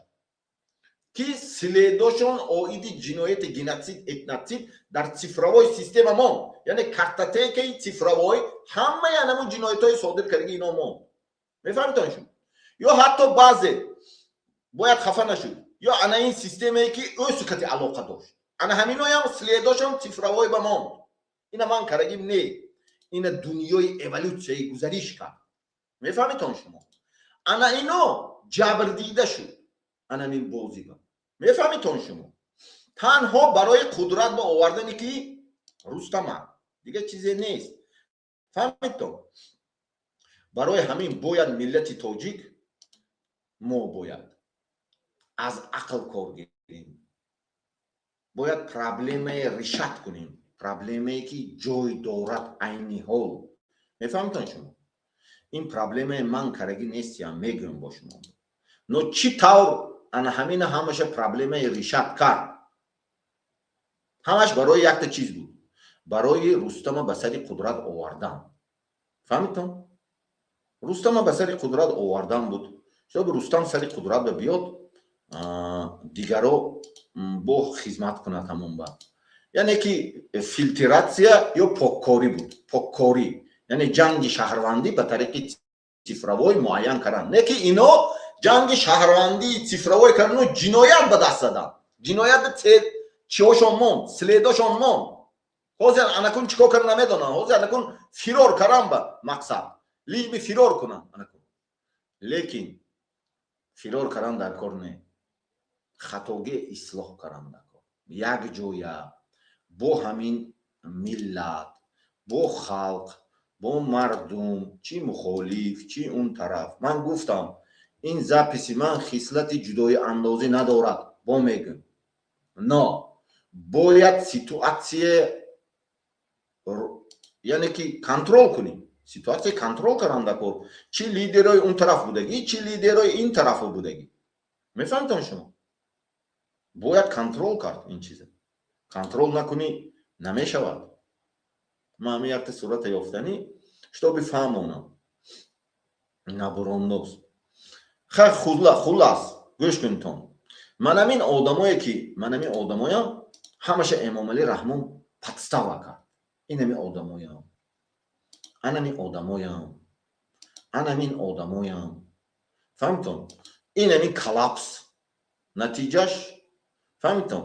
ки следошон оиди ҷинояти геноцид, этноцид дар цифровой система монд, яъне картотекаи цифровой ҳамаи анамун ҷиноятҳои содир кардаги ино монд. Мефаҳмитон шумо? Ё ҳатто баъзе бояд хафа нашуд, ё ана ин системае ки ӯ сукати алоқа дошт, ана ҳаминоям следошон цифровой ба монд. Ина ман карагим не, ина дунёи эволюсияи гузариш кард. Мефаҳмитон шумо? Ана ино ҷабр дида шуд анамин бозиба. Мефаҳмитон шумо? Танҳо барои қудрат ба овардани ки Рустама, дигар чизе нест. Фаҳмидтон? Барои ҳамин бояд миллати тоҷик мо бояд аз ақл кор гирем, бояд проблемае решать кунем, проблемае ки ҷой дорад айни ҳол. Мефаҳмитон шумо? Ин проблемаи ман карагӣ нестиям, мегӯям бо шумо. Но чӣ тавр ана ҳамина ҳамаша проблемаи решать кард? Ҳамаш барои якта чиз буд, барои Рустама ба сари қудрат овардан. Фаҳмидтон? Рустама ба сари қудрат овардан буд, чтобы Рустам сари қудрат ба биёд, дигаро бо хизмат кунад ҳамон ба. Яъне ки фильтрация ё поккорӣ буд, поккорӣ, яъне ҷанги шаҳрвандӣ ба тариқи цифровой муайян кардан. Не ки ино ҷанги шаҳрвандии цифровой кардану ҷиноят ба даст задан, ҷиноят чиҳошон монд, следошон монд. Ҳозир анакун чӣ кор карда намедонам. Ҳозир анакун фирор кардан ба мақсад, лишь бы фирор кунам анакун. Лекин фирор кардан дар кор не, хатогӣ ислоҳ кардан дар кор. Як ҷоя бо ҳамин миллат, бо халқ, бо мардум, чӣ мухолиф, чӣ он тараф. Ман гуфтам, ин записи ман хислати ҷудоиандозӣ надорад, бо мегӯм, но бояд ситуация, яъне ки контрол кунем, ситуация контрол кардан дар кор. Чӣ лидерои он тараф будагӣ, чӣ лидерои ин тарафо будагӣ, мефаҳмитон шумо? Бояд контрол кард ин чиза. Контрол накунӣ, намешавад. Ман ҳамин якта сурата ёфтанӣ, чтобы фаҳмонам набурондоз. Хай, хулас, гӯш кунитон. Манамин одамое ки, манамин одамоям ҳамаша Эмомалӣ Раҳмон подстава кард. Инами одамоям, анами одамоям, анамин одамоям, фаҳмитон? Инами коллапс натиҷаш, фаҳмитон,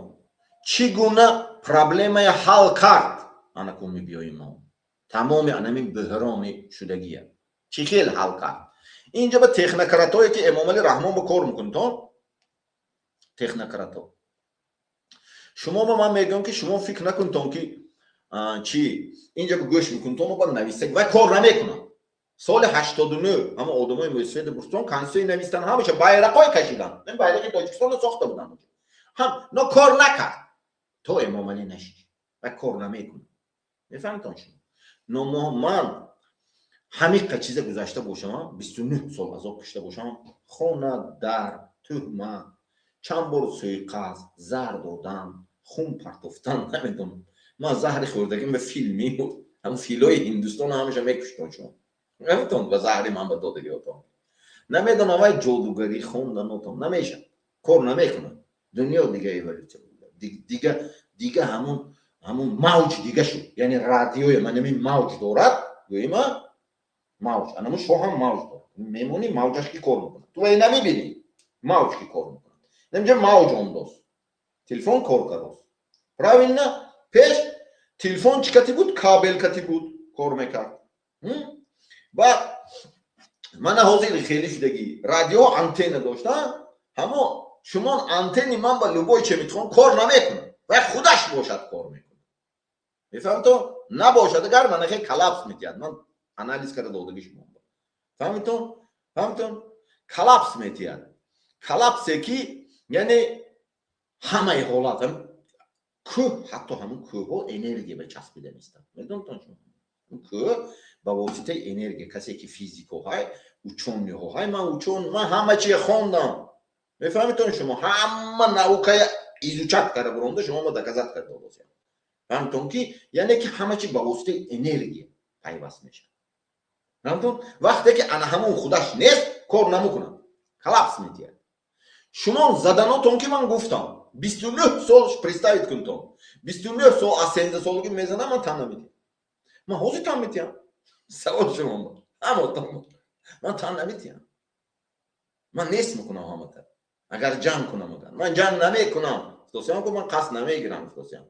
чӣ гуна проблемая ҳал кард? Анакун мебиёем мо тамоми анамин буҳрони шудагия чӣ хел ҳал кард. Инҷа ба технократое ки Эмомалӣ Раҳмон ба кор мекунитон, технократо, шумо ба ман мегӯям, ки шумо фикр накунтон, ки чӣ инҷа ба гӯш мекунтон, ба нависак вай кор намекунад. Соли 89 ҳама одамои мӯйсафеди Бурстон конститутсия навистан, ҳамаша байрақҳое кашидан, байрақи Тоҷикистонро сохта буданд ҳам, но кор накард, то Эмомалӣ нашид ва кор намекунад. Мефаҳмитон шумо? Но ман ҳамиқа чиза гузашта бошам, 29 сол азоб кашида бошам, хона дар туҳмат, чанд бор суиқасд, заҳр додан, хун партофтан, намедонам, ман заҳри хӯрдагим ба фил мемуд. Ҳам филои Ҳиндустон ҳамаша мекуштон шумо, намедонам, ба заҳри ман ба додагиотон, намедонам, вай ҷодугарӣ хонданотон намешад, кор намекунад. Дунё дига эволюсия, дига дига, ҳамун мавҷ дига шуд. Яъне радиои манами мавҷ дорад, гӯима мавҷ, анамун шоҳам мавҷ дорад, мемонӣ, мавҷаш ки кор мекунад, ту вай намебинӣ, мавҷ ки кор мекунад. Намҷа мавҷ ондост, телефон кор кардост, правильно? Пеш телефон чӣ кати буд? Кабел кати буд, кор мекард. Баъд мана ҳозир хеле шудагӣ, радио антенна дошта. Ҳамо шумон антенни ман ба любой че метхон кор намекунад, вай худаш бошад, кор мекунад. Мефаҳмито? Набошад агар, манахе коллапс метиҳад. Ман анализ карда додаги шумо, фаҳмитон? Фаҳмитон? Коллапс метиҳад, коллапсе ки яъне ҳамаи ҳолат кӯҳ, ҳатто ҳамун кӯҳҳо энергия ба часпида меистад. Медонтон шумо, кӯҳ ба воситаи энергия. Касе ки физикоҳай, учёный ҳоҳай, ман учёный, ман ҳама чие хондам. Мефаҳмитон шумо? Ҳама наука я изучать карда буронда, шумо ма доказать карда додосям. Фаҳмитон, ки яъне ки ҳама чи ба воситаи энергия пайваст мешавад. Фаҳмитон? Вақте ки ана ҳамун худаш нест, кор намекунад, коллапс метиҳад. Шумо заданотон ки ман гуфтам, 29 сол, представить кунтон, 29 сол, аз 13 солагӣ мезанам, ман тан наметиҳам. Ман ҳозир тан метиҳам? Савол шумо, ҳамотон, ман тан наметиҳам, ман нест мекунам ҳамата, агар ҷанг кунам. Агар ман ҷанг намекунам, гуфтосиам, ман қасд намегирам, гуфтосиам,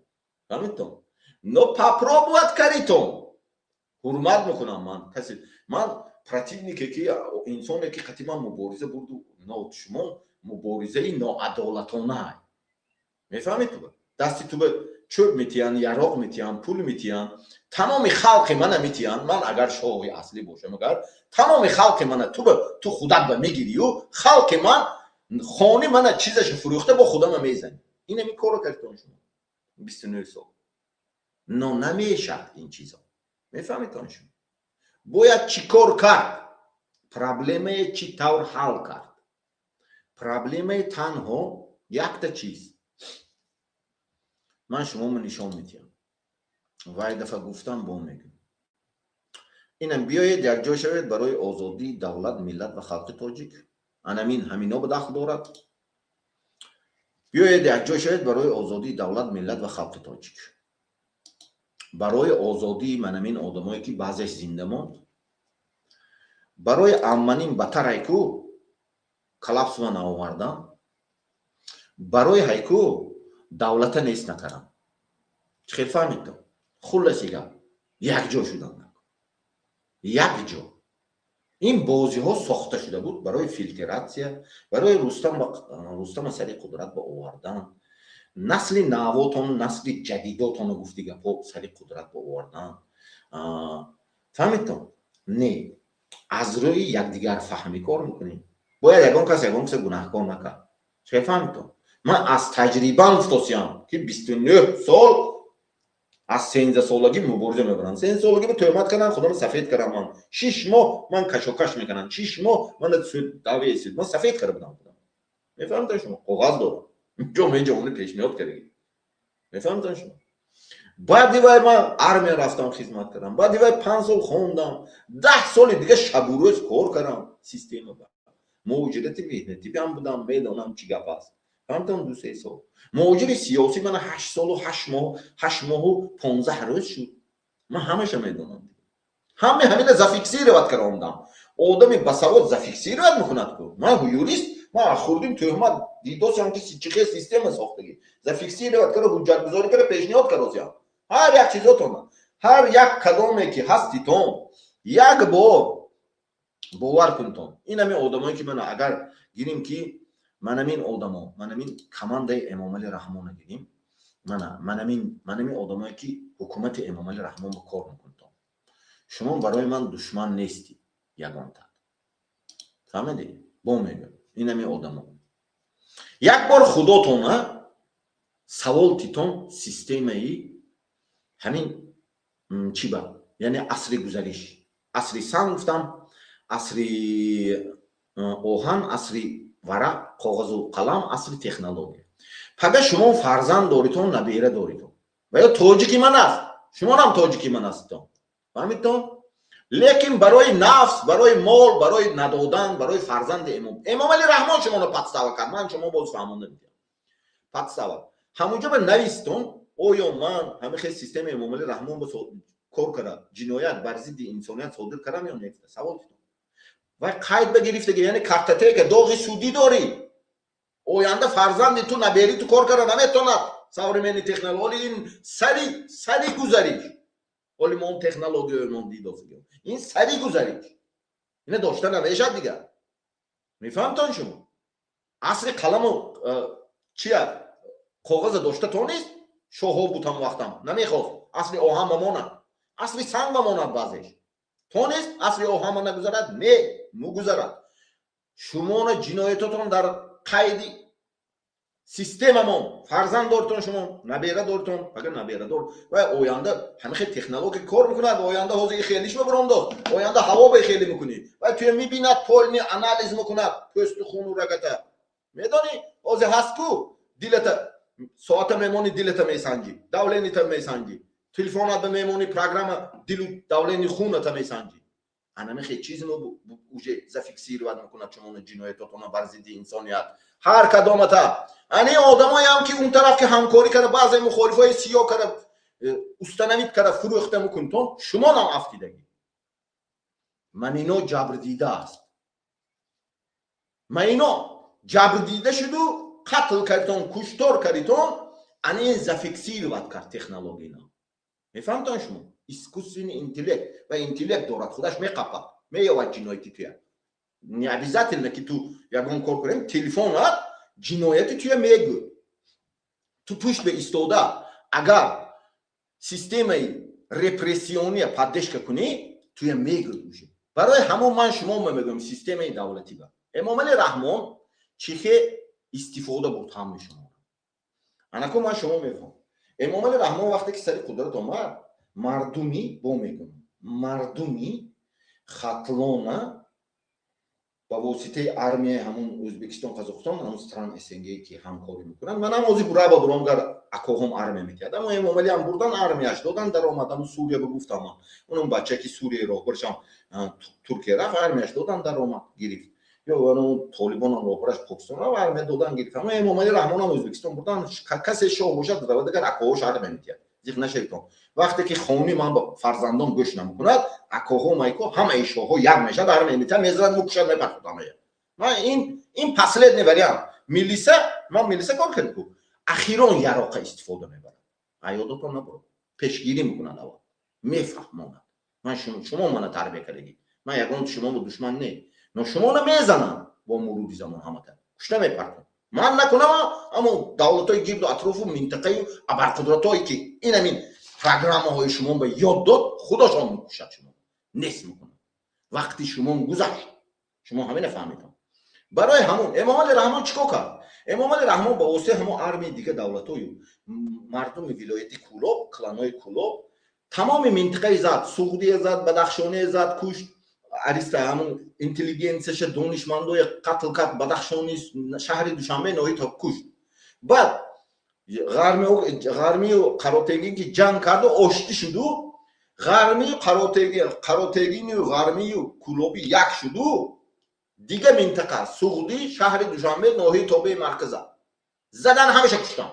фаҳмидтон? Но попробовать каритон, ҳурмат мекунам ман касе, ман противник е ки, инсоне ки қати ман мубориза бурду, но шумо муборизаи ноадолатона, мефаҳмед? Ту дасти ту ба чӯб метиҳанд, яроқ метиҳанд, пул метиҳанд, тамоми халқи мана метиҳанд. Ман агар шоҳи аслӣ бошам, агар тамоми халқи мана ту ту худат ба мегирию, халқи ман хони мана чизашо фурӯхта, бо худама мезанӣ. Инами корро кардитон шумо 29 сол, но намешад ин чизо. Мефаҳмедтон шумо? Бояд чӣ кор кард? Проблемае чӣ тавр ҳал кард? Проблемаи танҳо якта чиз ман шуморо нишон медиҳам. Вай дафъа гуфтам, бо мегӯм, инам: биёед, якҷой шавед барои озодии давлат, миллат ва халқи тоҷик. Анамин ҳамино ба дахл дорад. Биёед, якҷой шавед барои озодии давлат, миллат ва халқи тоҷик, барои озодии манамин одамое ки баъзеш зинда монд, барои амманин батарайку коллапс ма наовардан, барои ҳайку давлата нест накардам. Чӣ хел фаҳмидто? Хулласи гап, якҷо шудан, якҷо. Ин бозиҳо сохта шуда буд барои фильтрация, барои Рустама сари қудрат ба овардан, насли навотон, насли ҷадидотонро, гуфти гапҳо, сари қудрат ба овардан. Фаҳмидтон? Не, аз рӯи якдигарфаҳмӣ кор мекунем. Бояд ягон кас ягон каса гунаҳкор накард. Чӣ фаҳмидтон? Ман аз таҷрибаам гуфтосиям, ки 29 сол, аз 13 солагӣ мубориза мебарам. 13 солагӣ ба тӯҳмат кардам, худоро сафед кардам. Ман 6 моҳ ман кашокаш мекардам, 6 моҳ ман давесид, ман сафед карда будам. Мефаҳмтон шумо? Коғаз дорам, ҷо меҷо пешниҳод кардагӣ. Мефаҳмтон шумо? Баъди вай ман армия рафтам, хизмат кардам. Баъди вай 5 сол хондам, 10 соли дига шабу рӯз кор кардам система ба муҳоҷирати меҳнатӣ ҳам будам, медонам, чӣ гап аст. Фаҳмтон? 2-3 сол муҳоҷири сиёсӣ мана 8 солу 8 моҳ, 8 моҳу 15 рӯз шуд. Ман ҳамаша медонам, ҳаме ҳамина зафиксировать каромдам. Одами басавод зафиксировать мекунад ку. Ман юрист, ман хурдим тӯҳмат дидосиам, ки чихе система сохтагӣ, зафиксировать кара, ҳуҷҷатгузорӣ кара, пешниҳод каросиам ҳар як чизотона. Ҳар як кадоме ки ҳаститон, як бор бовар кунтон, ин ҳамин одамое ки мана агар гирим, ки манамин одамо, манамин командаи Эмомали Раҳмона гирим, мана манамин одамое ки ҳукумати Эмомали Раҳмон ба кор мекунтон, шумо барои ман душман нестӣ. Ягонта фаҳмидӣ? Бо мегӯям, инами одамо як бор худотона савол титон. Системаи ҳамин чӣ ба, яъне асри гузариш, асри санг гуфтам, асри оҳан, асри варақ, коғазу қалам, асри технология. Пага шумо фарзанд доритон, набера доритон ва ё тоҷики ман аст, шумонам тоҷики ман ҳаститон, фаҳмидтон? Лекин барои нафс, барои мол, барои надодан, барои фарзанди эмом, Эмомали Раҳмон шуморо подстава кард. Ман шумо боз фаҳмонда медиҳам. Подстава ҳамунҷо ба навистон: оё ман ҳамин хел системаи Эмомали Раҳмон ба кор карда, ҷиноят бар зидди инсоният содир кардам ё не? Савол титон. Вай қайд ба гирифтаги, яъне картотека, доғи судӣ дорӣ. Оянда фарзанди ту, набери ту кор карда наметонад. Современный технология ин сари гузариш. Ҳоли мо он технологиямон дидосигем, ин сари гузариш, ина дошта намешад дигар. Мефаҳмтон шумо? Асри қаламу чия, коғаза дошта тонист. Шоҳо буд, ҳам вақтам намехост. Асри оҳан бамонад, асри санг бамонад, баъзеш тонист. Асри оҳан ба нагузарад, не мугузарад. Шумона ҷиноятотон дар қайди системамон. Фарзанд доритон шумо, набера доритон, агар набера дор ва оянда ҳамин хел технология кор мекунад. Оянда ҳозир и хелиш мебаромдост, оянда ҳаво ба хеле мекунӣ ва туя мебинад, полный анализ мекунад пӯсту хуну рагата. Медонӣ, ҳозир ҳаст ку, дилата соата мемонӣ, дилата месанҷӣ, давление та месанҷӣ, телефонат ба мемонӣ, программа дилу давление хуната месанҷӣ. Анами хел чиз уже зафиксировать мекунад шумоно, ҷиноятотона бар зидди инсоният ҳар кадомата. Ани одамоям ки он тараф ки ҳамкорӣ карда, баъзе мухолифои сиё карда, установить карда, фурӯхта мекунтон, шумонам афтидагӣ. Ман ино ҷабрдида аст, ман ино ҷабрдида шуду, қатл кардитон, куштор кардитон. Ани зафиксировать кард технология. Мефаҳмтон шумо? Искусственный интеллект ва интеллект дорад, худаш меқапад, меёвад ҷинояти туя. Не обязательно ки ту ягон кор кунем, телефонат ҷинояти туя мегӯ. Ту пушт ба истода, агар системаи репрессиония поддержка кунӣ, туя мегӯ уже. Барои ҳамон ман шумо мегӯям, системаи давлатӣ ба Эмомали Раҳмон чихе истифода бурд ҳамаи шумо. Анако ман шумо мефаҳмам, Эмомали Раҳмон вақте ки сари қудрат омад, мардуми, бо мегӯям, мардуми Хатлона ба воситаи армияи ҳамун Ӯзбекистон, Қазоқистон, ҳамун стран СНГ ки ҳамкорӣ мекунанд. Манам ҳозир бураба буромгар, акоҳом армия метиҳад, аммо Эмомалиам бурдан, армияш додан, даромад. Ҳамун Сурия ба гуфтам, унам бача ки Сурияи роҳбарашам Туркия рафт, армияш додан, даромад, гирифт. Ё Толибонам роҳбараш Покистон рафт, армия додан, гирифт. Аммо Эмомали Раҳмонам Ӯзбекистон бурдан, касе шоҳ бошад, равадагар акоҳош армия метиҳад. Зиқ нашавитон. Вақте ки хони ман ба фарзандон гӯш намекунад, акоҳо майко ҳамаи шоҳҳо як мешавад, армия метиҳад, мезанад, мукушад, мепартод ҳамая. Ман ин последний вариант. Милиса, ман милиса кор кардем ку, ахирон яроқа истифода мебарад. Аёдотон набурад, пешгирӣ мекунад, аввал мефаҳмонад. Ман шумо мана тарбия кардагӣ, ман ягон шумо душман не, но шуморо мезанам, бо мурури замон ҳамата кушта мепартам. Ман накунам, аммо давлатҳои гирду атрофу минтақаю абарқудратҳое ки инамин программаҳои шумо ба ёд дод, худошон мекушад, шумо нест мекунад. Вақти шумо гузашт, шумо ҳамина фаҳмидам. Барои ҳамон Эмомали Раҳмон чӣ кор кард? Эмомали Раҳмон ба воситаи ҳамон армияи дига давлатҳою мардуми вилояти Кӯлоб, кланои Кӯлоб, тамоми минтиқаи зад, Суғдия зад, Бадахшония зад, кушт, ариста ҳамон интеллигенсияша, донишмандоя қатл кард, Бадахшони, шаҳри Душанбе, ноҳи то кушт. Баъд Ғармию Қаротегин ки ҷанг карду, оштӣ шуду, Ғармию Қаротегиню Ғармию Кӯлобӣ як шуду, дига минтақа, Суғдӣ, шаҳри Душанбе, ноҳияи тобеи марказа задан, ҳамеша куштан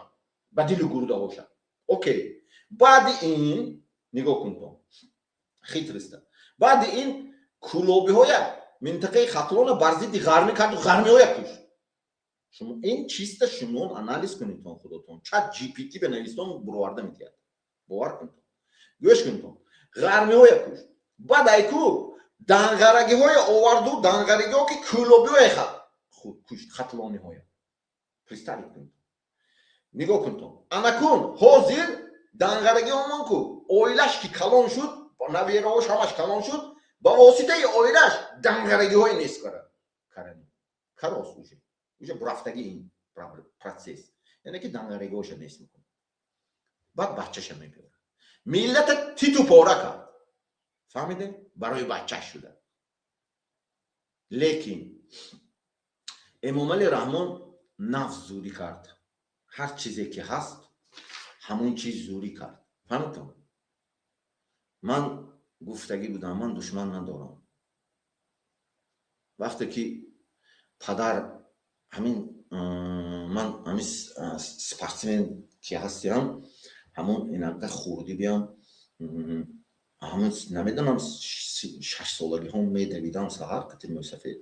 ба дилу гурдаҳоша. Окей, баъди ин нигоҳ кунтон, хитрость а. Баъди ин кӯлобиҳоя минтақаи Хатлона бар зидди Ғармӣ карду, ғармиҳоя кушт. Шумо ин чиста шумо анализ кунедтон худотон, Чат GPT бенавистон, буроварда метиҳад, бовар кунедтон. Гӯш кунедтон, ғармиҳоя кушт. Баъд айку данғарагиҳое оварду, данғарагиҳо ки кӯлобиҳое кушт, хатлониҳоя. Представить кунед, нигоҳ кунтон. Анакун ҳозир данғарагиҳомон ку, оилаш ки калон шуд, набераҳош ҳамаш калон шуд. Ба воситаи оилаш дангарагиҳои нест карани. Карос уже. Уже бурафтаги ин процесс. Яъне ки дангарагиҳоша нест мекунад. Баъд бачаша мебиёрад. Миллата титу пора кард. Фаҳмиде? Барои бачаш шуда. Лекин Эмомалӣ Раҳмон нафс зурӣ кард. Ҳар чизе ки ҳаст, ҳамон чиз зурӣ кард. Фаҳмидтон? Ман гуфтагӣ будам, ман душман надорам. Вақте ки падар ҳамин ман ҳамин спортсмен ки ҳастиам, ҳамон инакда хурдӣ биям, ҳамон намедонам 6 солагиҳо медавидам саҳар қати мӯсафед,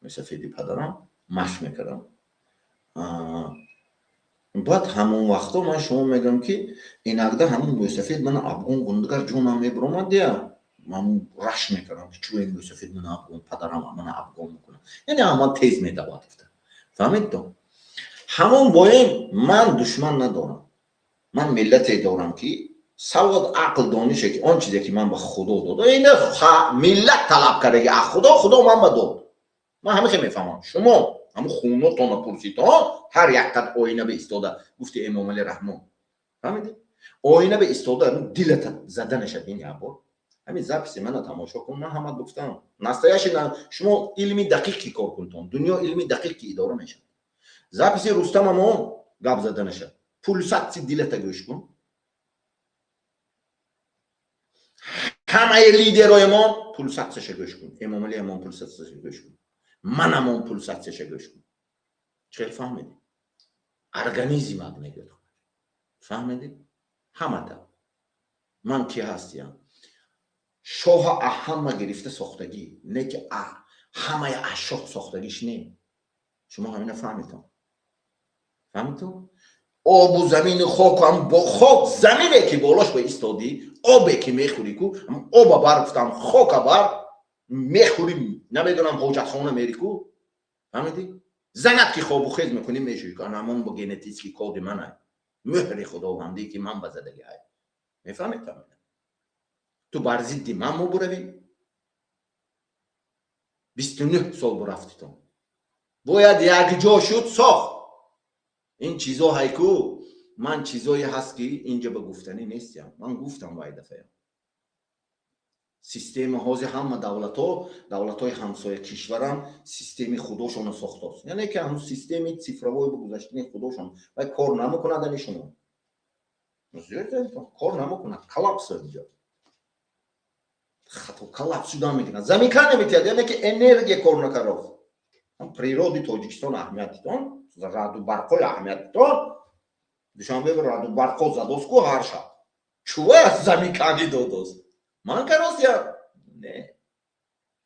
мӯсафеди падарам машқ мекардам. Баъд ҳамон вақто ман шумо мегӯям, ки инакда ҳамон мӯсафед мана абгон гундагар ҷонам мебиромад, я ман раш мекардам, ки чӯ ин мӯсафед мана абгон, падарам мана абгон мекунад, яъне ҳаман тез медавад гуфта. Фаҳмидто? Ҳамон боем ман душман надорам. Ман миллате дорам, ки савод, ақл, донише, ки он чизе ки ман ба Худо дод, ина миллат талаб кардаги а Худо, Худо ман ба дод. Ман ҳамихе мефаҳмам. Шумо ҳамун хунотонро пурситон, ҳар як қад оина ба истода гуфти Эмомалӣ Раҳмон, фаҳмиди, оина ба истода дилата зада нашад. Ин як бор ҳамин записи мана тамошо кун. Ман ҳама гуфтам, настоящий шумо илми дақиқ ки кор кунтон, дунё илми дақиқ ки идора мешавад. Записи Рустам амон гап зада нашад, пульсация дилата гӯш кун. Ҳамаи лидерои мо пульсацияша гӯш кун. Эмомалӣ амон пульсацияша гӯш кун, манамон пульсацияша гӯш кун. Чӣ фаҳмидӣ? Организмат мегӯяд. Фаҳмидӣ? Ҳамата ман ки ҳастиям? Шоҳа ҳама гирифта сохтагӣ не, ки ҳамаи аз шоҳ сохтагиш не. Шумо ҳамина фаҳмитон? Фаҳмитон? Обу замину хоку ҳам бо хок, замине ки болош ба истодӣ, обе ки мехӯрӣ ку, оба бар гуфтам, хока бар мехӯрӣ, намедонам, ҳоҷатхона мери ку, фаҳмидӣ? Занат ки хобу хез мекунӣ, мешӯӣ ку, ҳамон бо генетический коди ман ай, мӯҳри худовандӣ ки ман ба задагӣ ай. Мефаҳмед? Ту бар зидди ман мубуравӣ, 29 сол бурафтитон, бояд якҷо шуд сохт. Ин чизо ҳайку ман чизое ҳаст, ки инҷа ба гуфтанӣ нестиям. Ман гуфтам вай дафъаям, система ҳозир ҳама давлатҳо, давлатҳои ҳамсоя кишварам системи худошонро сохтост, яъне ки ҳамн системи цифровой ба гузаштани худошон вай кор намекунад. Ани шумо кор намекунад, коллапс инҷа хато коллапс шудан мекунад, замикание метиҳад, яъне ки энергия кор накардост. Природи Тоҷикистон аҳамиятитон, раъду барқҳои аҳамиятитон. Душанбе раъду барқҳо задост ку ҳар шаб, чува замикание додост? Ман каростия не,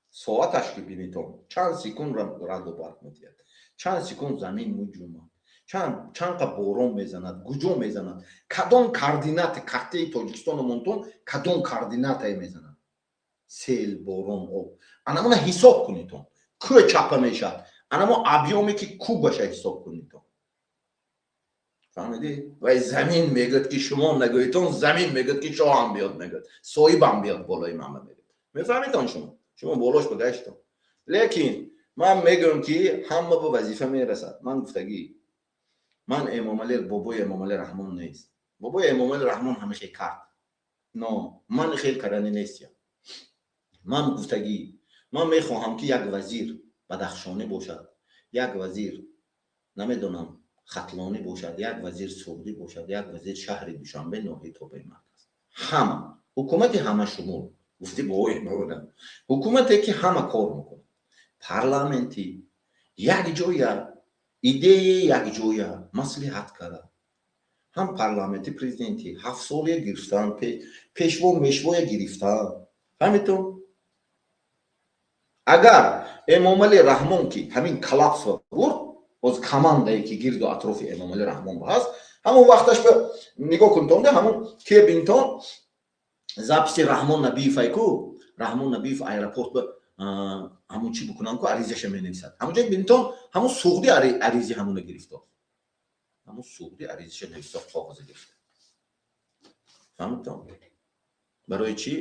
соаташ ки бинитон, чанд секунд раъду барқ метиҳад, чанд секунд замин муҷумад, чанд қа борон мезанад, куҷо мезанад, кадом координаты картаи Тоҷикистоно монтон, кадом координатае мезанад сел, борон, об, анамона ҳисоб кунитон, кӯ чапа мешавад, анамо объёме ки кубаша ҳисоб кунитон. Фаҳмидӣ? Вай замин мегӯяд, ки шумо нагӯитон, замин мегӯяд, ки шоҳам биёд, мегӯяд, соҳибам биёд болои ман мегӯяд. Мефаҳмитон? Шумо болош багаштон. Лекин ман мегӯям, ки ҳама ба вазифа мерасад. Ман гуфтагӣ, ман Эмомалӣ бобои Эмомалӣ Раҳмон нест. Бобои Эмомалӣ Раҳмон ҳамихе кард, но ман хел кардани нестиям. Ман гуфтагӣ, ман мехоҳам, ки як вазир бадахшонӣ бошад, як вазир, намедонам, хатлонӣ бошад, як вазир суғдӣ бошад, як вазир шаҳри Душанбе, ноҳияи тобеи марказ. Ҳама ҳукумати ҳамашумул гуфти бобои, ҳукумате ки ҳама кор мекунад, парламентӣ, якҷоя идеяи якҷоя маслиҳат карда, ҳам парламенти, президентӣ ҳафтсолия гирифтан, пешво мешвоя гирифтан. Фаҳмитон? Агар Эмомалӣ Раҳмон ки ҳамин коллапсро бурд, боз командае ки гирду атрофи Эмомалӣ Раҳмон ҳаст, ҳамон вақташ ба нигоҳ кунтон, ҳамон ке бинтон, записи Раҳмон Набиев айку, Раҳмон Набиев аэропорт ба ҳамун чӣ бикунам ку, аризаша менависад. Ҳамунҷо бинтон, ҳамун суғди аризи ҳамуна гирифтор, ҳамун суғди аризаша нависто, коғаза гирифта. Фаҳмидтон? Барои чӣ?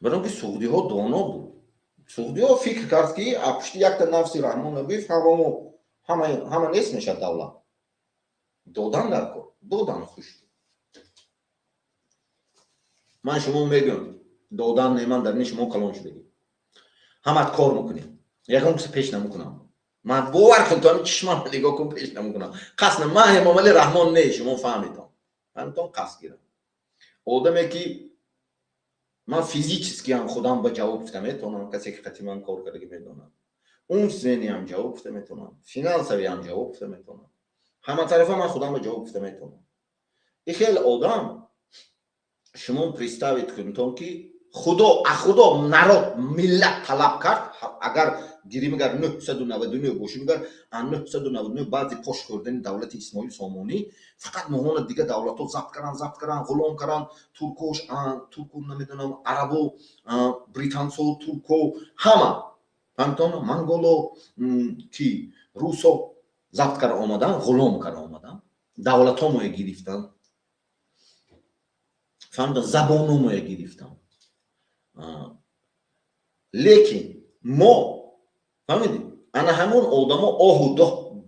Барои ки суғдиҳо доно буд. Суғдиҳо фикр кард, ки пушти якта нафси Раҳмон Набиев ҳамамо ҳама нест мешавад. Давлат додан дар кор, додан хуш. Ман шумо мегӯям, додан не, ман дар ини шумо калон шудагӣ, ҳамат кор мекунем, ягон киса пеш намекунам. Ман бовар кун, то ҳами чишмам нигоҳ кун, пеш намекунам. Қасд, ман Эмомали Раҳмон не, шумо фаҳмитон, фаҳмитон. Қасд гирам одаме, ки ман физически ҳам худам ба ҷавоб гуфта метавонам. Касе ки қати ман кор кардаги, медонам, умственный ҳам ҷавоб гуфта метавонам, финансовый ҳам ҷавоб гуфта метавонам, ҳама тарафа ман худам ба ҷавоб гуфта метавонам. И хел одам шумо представить кунтон, ки худо а худо народ, миллат талаб кард. Агар гирим, агар 999 бошим, агар 999 баъди пош хӯрдани давлати Исмоил Сомонӣ фақат моҳона дига давлатҳо забт кардан, забт кардан, ғулом кардан, туркош, турку, намедонам, арабо, британсо, турко, ҳама, фаҳмитон, монголо, ки русо забт карда омадан, ғулом карда омадан, давлатҳо гирифтан, фаҳмидан, забономое гирифтан. Лекин мо фаҳмидем, ана ҳамон одамо оҳу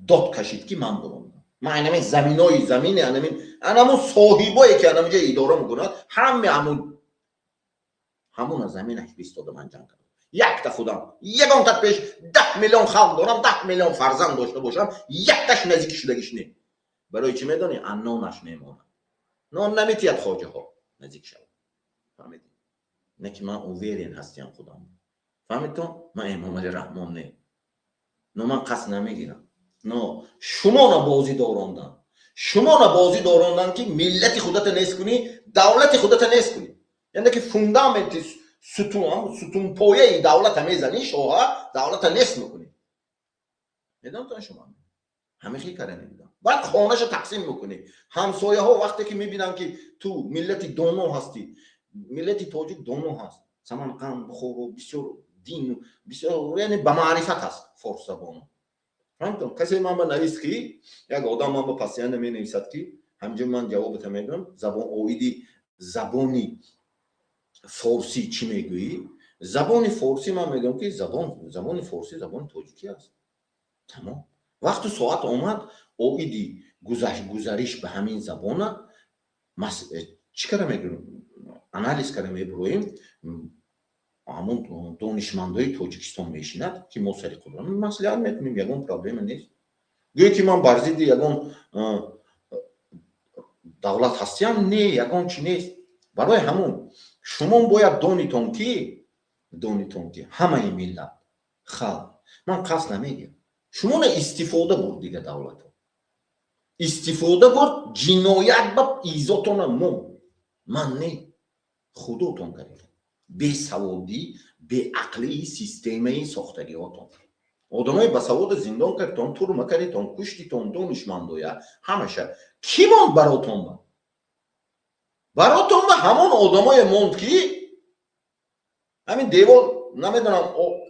дод кашид, ки ман буромдам, ман анамин заминои замини анамин анамун соҳибое, ки анаминҷа идора мекунад, ҳаме ҳамун ҳамуна замина истода ман ҷанг кардам, якта худам, ягонта пеш 10 миллион халқ дорам, 10 миллион фарзанд дошта бошам, якташ наздики шудагиш не. Барои чӣ медонӣ? А нонаш мемонад, нон наметиҳад, хоҷаҳо наздик шавад, фаҳмидӣ? Не, ки ман уверен ҳастиям худам, фаҳмидтон? Ман Эмомали Раҳмон не, но ман қасд намегирам, но шумона бозӣ дорондан, шумона бозӣ дорондан, ки миллати худата нест кунӣ, давлати худата нест кунӣ, яъне ки фундаменти сутун, сутунпояи давлата мезанӣ, шоҳа давлата нест мекунӣ. Медонтон, шумо ҳамихи кара мебинам. Баъд хонаша тақсим мекунӣ. Ҳамсояҳо вақте ки мебинанд, ки ту миллати доно ҳастӣ, миллати тоҷик доно ҳаст, Самарқанд, Бухоро бисёр дину бисёр, яъне ба маърифат аст форсзабоно. Фаҳмитон? Касе ман ба навист, ки як одам ман ба постоянно менависад, ки ҳамҷо ман ҷавобата мегӯям. Забон, оиди забони форсӣ чӣ мегӯӣ? Забони форсӣ, ман мегӯям, ки забони форсӣ забони тоҷикӣ аст, тамом. Вақту соат омад, оиди гузариш ба ҳамин забона чӣ кара мегӯем, анализ кара мебуроем. Ҳамон донишмандои Тоҷикистон мешинад, ки мо сари қудрат маслиҳат мекунем, ягон проблема нест. Гӯё ки ман бар зидди ягон давлат ҳастиям, не, ягон чи нест. Барои ҳамон шумо бояд донитон, ки ҳамаи миллат, халқ, ман қасд намегирам, шумоно истифода бурд, дига давлатҳо истифода бурд, ҷиноят ба изотона мо, ман не, худотон кардед, бесаводӣ, беақлии системаи сохтагиҳотон. Одамои басавода зиндон кардитон, турма кардитон, куштитон донишмандоя ҳамаша. Кӣ монд баротон? Ба ҳамон одамое монд, ки ҳамин девол, намедонам,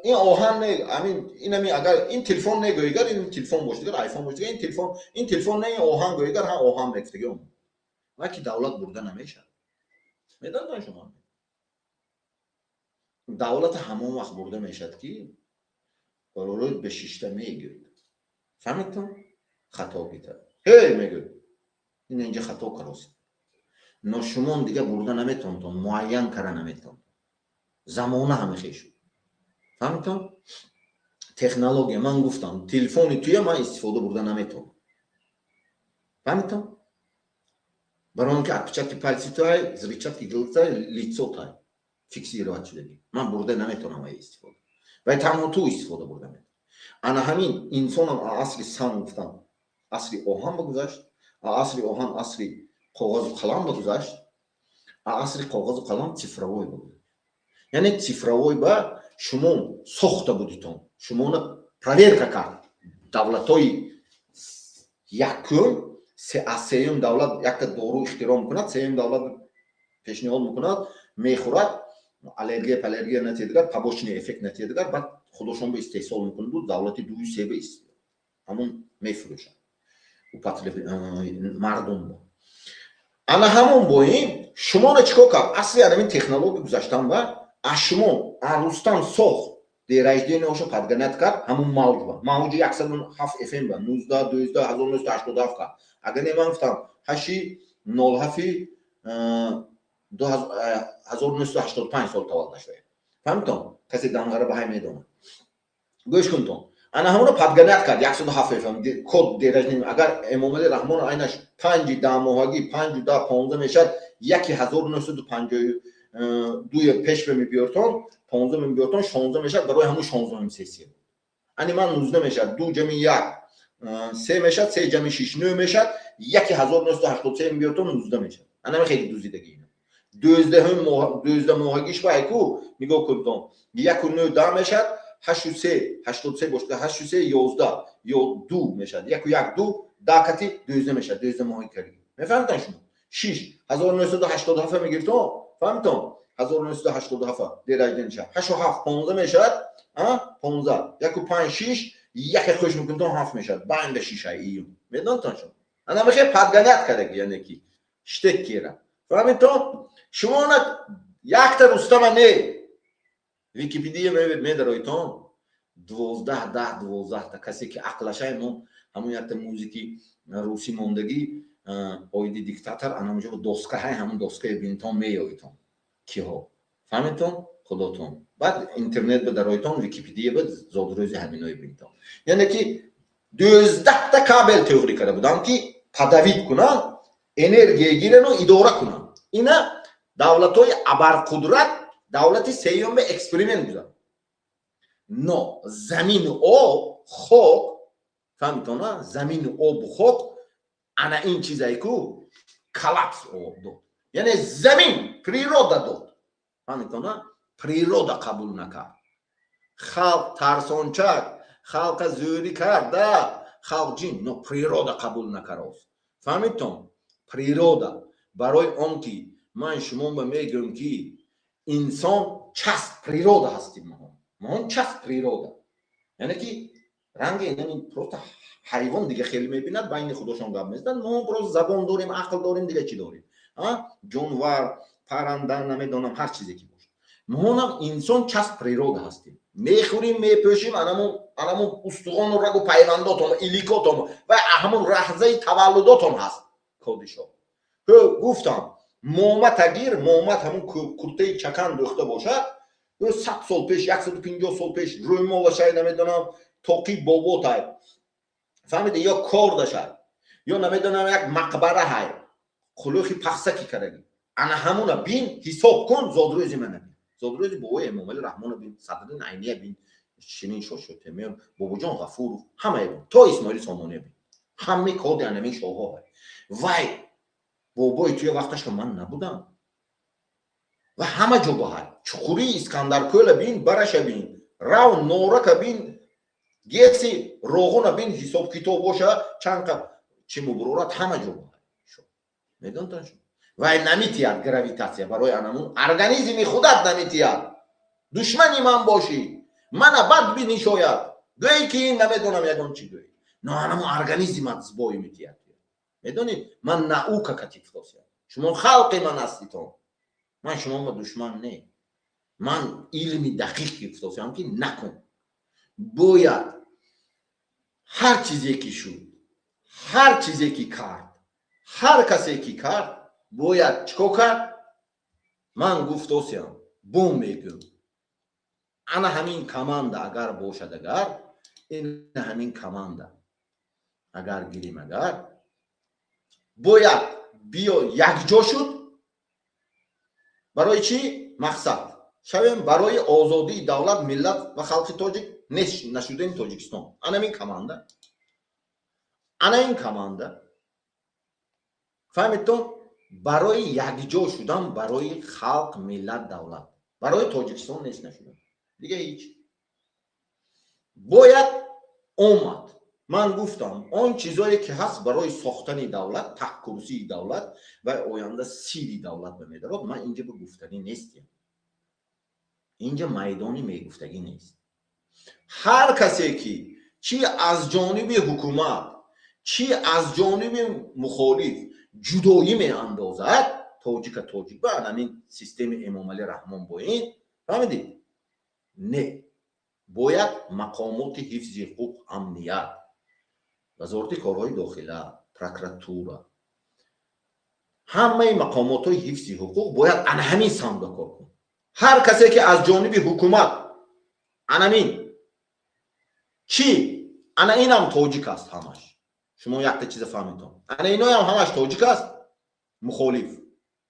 ин оҳан не, ҳамин инами, агар ин телефон не гӯигар, ин телефон бош, дигар айфон бош, дигар ин телефон, ин телефон не, ин оҳан гӯигар, ҳа, оҳан мегуфтаги омад. Ва ки давлат бурда намешавад, медонед шумо, давлата ҳамон вақт бурда мешавад, ки рӯй ба шишта мегӯяд: «Фаҳмидтон, хато гита, ҳей», мегӯяд, «ин инҷа хато карост». Но шумон дига бурда наметонтон, муайян кара наметонтон. Замона ҳамихе шуд, фаҳмидтон? Технология, ман гуфтам, телефони туя ман истифода бурда наметонам, фаҳмидтон? Барои он ки отпечатки пальцы туай, зрачки глаза, лицо тай фиксировать шудагӣ, ман бурда наметонам ай истифода, вай танҳо ту истифода бурда метавон. Ана ҳамин инсонам асри санг, гуфтам, асри оҳан ба гузашт, асри оҳан асри коғазу қалам ба гузашт, асри коғазу қалам цифровой ба гузашт. Яъне цифровой ба шумо сохта будитон, шумона проверка кард давлатҳои якум. Аз сеюм давлат якта дору ихтироъ мекунад, сеюм давлат пешниҳод мекунад, мехӯрад, аллергия паллергия натиҳадигар, побочный эффект натиҳадигар, баъд худошон ба истеҳсол мекунаду давлати дуюй себе ҳамон мефурӯшад мардум. Ана ҳамон боин шуморо чӣ кор кард? Асли анамин технология гузаштан ба Аз шумо Рустам сох день рождения оша подгонять кард, ҳамун мавҷба мавҷи 107 фм ба 19 12 1987 кард. Агар не, ман гуфтам, ҳаши нолҳафи 1985 сол таваллуд шуда. Фаҳмитон? Касе Данғара ба ҳай медонад. Гӯш кунтон, ана ҳамуно подгонять кард 107 фм код день рождения. Агар Эмомали Раҳмон айнаш панҷи даҳмоҳагӣ, панҷу да 15 мешавад, яки 1952 пеш ба мебиёртон, 15 мебиёртон, 16 мешавад. Барои ҳамун 16-ум сессия ани ман 19 мешавад, ду ҷами як се мешавад, се ҷами шиш нӯ мешавад, яки 1983 мебиёртон, 19 мешавад. Анами хеле дузидагӣ ина. 12 моҳагиш байку нигоҳ кунтон, яку нӯ да мешавад, ҳашту се, 83 бошад, ҳашту се 11 ё ду мешавад, яку як ду дакати 12 мешавад, 12 моҳи карги. Мефаҳмитон шумо? Шиш 1987 мегиртон, фаҳмитон? 1987 день рождения мешавад, ҳашту ҳафт 15 мешавад, 15, яку панҷ шиш, яке хуш мекунтон, ҳафт мешавад, байнда шишай июн. Медонтон шумо? Ана мехе подгонять кардаги, яъне ки штекера. Фаҳмитон? Шумо на якта Рустама не, Википедия медароитон, 12 даҳ 12-та касе ки ақлашай мо ҳамун якта музики русӣ мондагӣ оиди диктатор, анамҷо доскаҳай, ҳамун доскаи бинтон, меёитон киҳо. Фаҳмитон? Худотон баъд интернет ба дароитон, Википедия ба зодрӯзи ҳаминои бинтон. Яъне ки 12-та кабел теорӣ карда будам, ки подавить кунанд, энергия гирану идора кунанд. Ина давлатҳои абарқудрат, давлати сеюм ба эксперимент гузард. Но замину об, хок, фаҳмитона? Замину обу хок, ана ин чизае ку коллапс дод, яъне замин, природа дод. Фаҳмитона? Природа қабул накард. Халқ тарсончак, халқа зӯрӣ карда, халқ ҷин, но природа қабул накард. Фаҳмидтон? Природа барои он ки ман шумо ба мегӯям, ки инсон часть природа ҳастим, маҳон часть природа, яъне ки ранги инами просто ҳайвон дига хеле мебинад, байни худошон гап мезанад. Мо просто забон дорем, ақл дорем, дига чӣ дорем? Ҷонвар, парранда, намедонам, ҳар чизе ки бошад, моҳонам инсон часть природа ҳастем. Мехӯрим, мепӯшим, анамун устухону рагу пайвандотон, иликотон ва ҳамун лаҳзаи таваллудотон ҳаст кодишо. Гуфтам, момата гир, момат ҳамун куртаи чакан дӯхта бошад, 100 сол пеш, 150 сол пеш рӯймолашай, намедонам, тоқи боботай, фаҳмида, ё кордашай, ё намедонам, як мақбараҳай, хулухи пахсаки кардаги, ана ҳамуна бин, ҳисоб кун, зодрӯзи мана бин, зодрӯзи бобои Эмомали Раҳмона бин, Садриддин Айния бин, Ширин Шошотемир, Бобоҷон Ғафуров, ҳамае бин, то Исмоили Сомония бин, ҳамаи коди анамин шоҳҳо. Вай бобои туя вақташро ман набудам ва ҳама ҷо баҳай чуқурии Искандаркӯла бин, бараша бин, рав Норака бин, геси Роғуна бин, ҳисоб китоб боша, чанд чӣ мубурорад, ҳама ҷо баҳай. Медонтон шумо? Вай наметиҳад гравитация барои анамун организми худат наметиҳад. Душмани ман бошӣ, мана бад бинӣ, шояд гӯӣ ки ин намедонам ягон чӣ гӯӣ, но анамун организмат сбой метиҳад. Медонед, ман наука катифтосия, шумо халқи ман ҳаститон, ман шуморо душман не, ман илми дақиқ гирифтосиям, ки накун. Бояд ҳар чизе ки шуд, ҳар чизе ки кард, ҳар касе ки кард, бояд чӣ кор кард? Ман гуфтосиям, бо мегӯм, ана ҳамин команда агар бошад, агар ин ҳамин команда агар гирим, агар бояд биё якҷо шуд, барои чӣ мақсад шавем? Барои озодии давлат, миллат ва халқи тоҷик, нест нашудани Тоҷикистон. Анамин команда, ана ин команда, фаҳмидтон? Барои якҷо шудан барои халқ, миллат, давлат, барои Тоҷикистон нест нашудан, дига ҳеҷ. Бояд омад. Ман гуфтам, он чизое ки ҳаст барои сохтани давлат, таҳкурсии давлат ва оянда сири давлат ба медарод, ман инҷа ба гуфтанӣ нестем, инҷа майдони мегуфтагӣ нест. Ҳар касе ки чӣ аз ҷониби ҳукумат, чӣ аз ҷониби мухолиф ҷудоӣ меандозад тоҷика тоҷик ба анамин системи Эмомалӣ Раҳмон бо ин Фаҳмидӣ? Не, бояд мақомоти ҳифзи ҳуқуқ, амният, Вазорати корҳои дохила, прокуратура, ҳамаи мақомотҳои ҳифзи ҳуқуқ бояд ана ҳамин самтда кор кунад. Ҳар касе ки аз ҷониби ҳукумат анамин чӣ, ана инам тоҷик аст ҳамаш. Шумо якта чиза фаҳмитон, ана иноям ҳамаш тоҷик аст, мухолиф,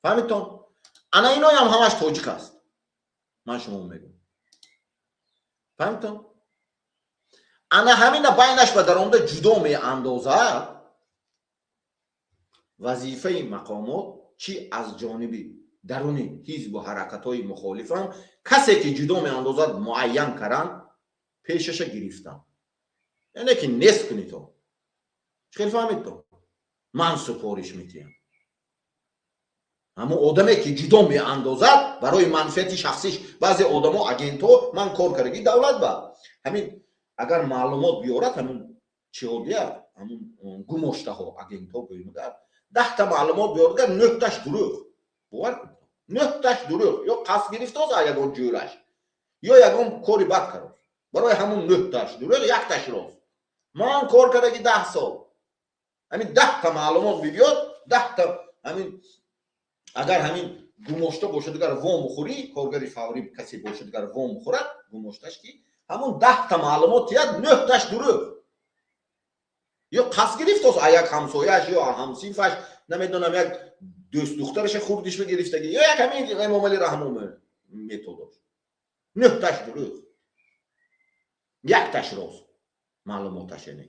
фаҳмитон? Ана иноям ҳамаш тоҷик аст, ман шумо мегӯям, фаҳмитон? Ана ҳамина байнаш ба даромада ҷудо меандозад. Вазифаи мақомот чӣ аз ҷониби даруни ҳизбу ҳаракатҳои мухолифам касе ки ҷудо меандозад, муайян каранд, пешаша гирифтан, яъне ки нест кунито. Хел фаҳмидто? Ман супориш метиҳам, ҳамон одаме ки ҷудо меандозад барои манфиати шахсиш. Баъзе одамо, агентҳо, ман кор кардаги давлат ба ҳамин, агар маълумот биёрад, ҳамин чиҳо дия, ҳамун гумоштаҳо, агентҳо гӯймагар, 10та маълумот биёрдагар, нӯҳташ дурӯғ, бовар кунед, нӯҳташ дурӯғ. Ё қасд гирифтоз ягон ҷӯраш, ё ягон кори бад кард. Барои ҳамун нӯҳташ дурӯғ, якташ рост. Ман кор кардаги 10 сол, ҳамин 10та маълумот бибиёд, 10та ҳамин, агар ҳамин гумошта бошад, агар вом хӯрӣ, коргари фаврӣ касе бошад, агар вом хӯрад гумошташ, ки ҳамун 10та маълумот тиҳад, нӯҳташ дурӯғ. Ё қасд гирифтоз а як ҳамсояаш ё ҳамсинфаш, намедонам, як дӯстдухтараша хурдиш гирифтагӣ, ё як ҳамин Эмомали Раҳмон методош. Нӯҳташ дурӯғ, якташ рост маълумоташ. Яне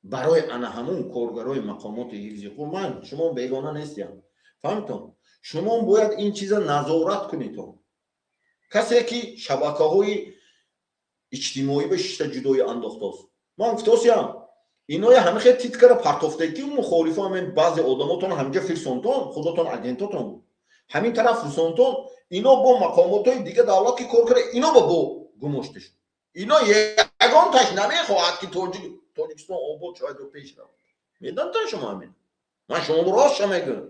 барои ана ҳамун коргарои мақомоти ҳифзи ҳуқуқ, ман шумо бегона нестиям, фаҳмитон? Шумо бояд ин чиза назорат кунедон. Касе ки шабакаҳои иҷтимоӣ ба шишта ҷудоӣ андохтост, ман гуфтосиям, иноя ҳама хел титкара партофтае ки мухолифо, ҳамин баъзе одамотон ҳаминҷа фирсонтон, худотон агентотон буд, ҳамин тараф фирсонтон, ино бо мақомотҳои дига давлат ки кор карда, ино ба бо гумошта шуд. Ино ягонташ намехоҳад, ки Тоҷикистон обод шавад ё пеш равад. Медонтон шумо ҳамин? Ман шумо ростша мегӯям,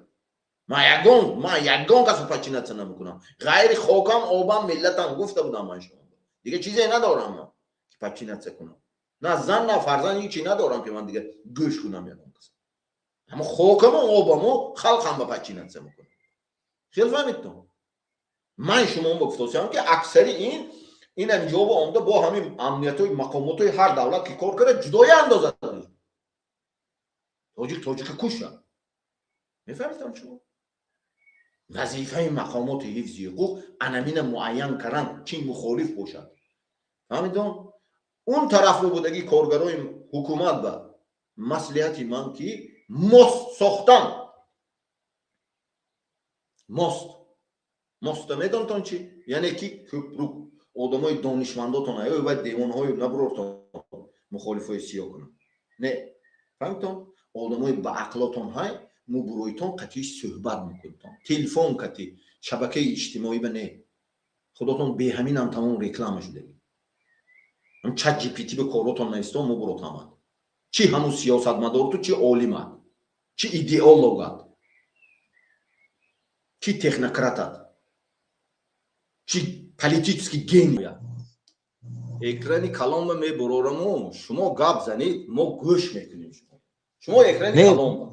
ман ягон касо подчиняться намекунам ғайри хокам, обам, миллатам. Гуфта будам, ман шумо дига чизе надорам ман ки подчиняться кунам, на зан, на фарзанд, ҳичи надорам ки ман дига гӯш кунам ягон кас. Ҳамо хокаму обаму халқам ба подчиняться мекунам. Хел фаҳмидтон? Ман шумо гуфтосиам, ки аксари ин инам ҷоба омда бо ҳамин амниятҳои мақомотҳои ҳар давлат ки кор карда, ҷудоя андозад, тоҷик тоҷика куша. Мефаҳмидтон шумо? Вазифаи мақомоти ҳифзи ҳуқуқ анамина муайян кардан, чӣ мухолиф бошад, фаҳмидон? Он тараф будаги коргарои ҳукумат ба маслиҳати ман ки мост сохтан. Мост, моста медонтон чи? Яъне ки кӯпрук, одамои донишмандотон ай вай девонҳои набурортон, мухолифои сиё кунанд, не, фаҳмитон? Одамои баақлотон ҳай мубуроитон, қатиш суҳбат мекунитон, телефон кати, шабакаи иҷтимоӣ ба не. Худотон беҳаминам тамом реклама шудагӣ. Чат GPT ба коротон навистон, мубурот ҳамад, чӣ ҳамун сиёсатмадорту, чӣ олимат, чӣ идеологат, чӣ технократат, чӣ политический гений. Экрани калонба мебурораму, шумо гап занед, мо гӯш мекунем шумо экрани калонба.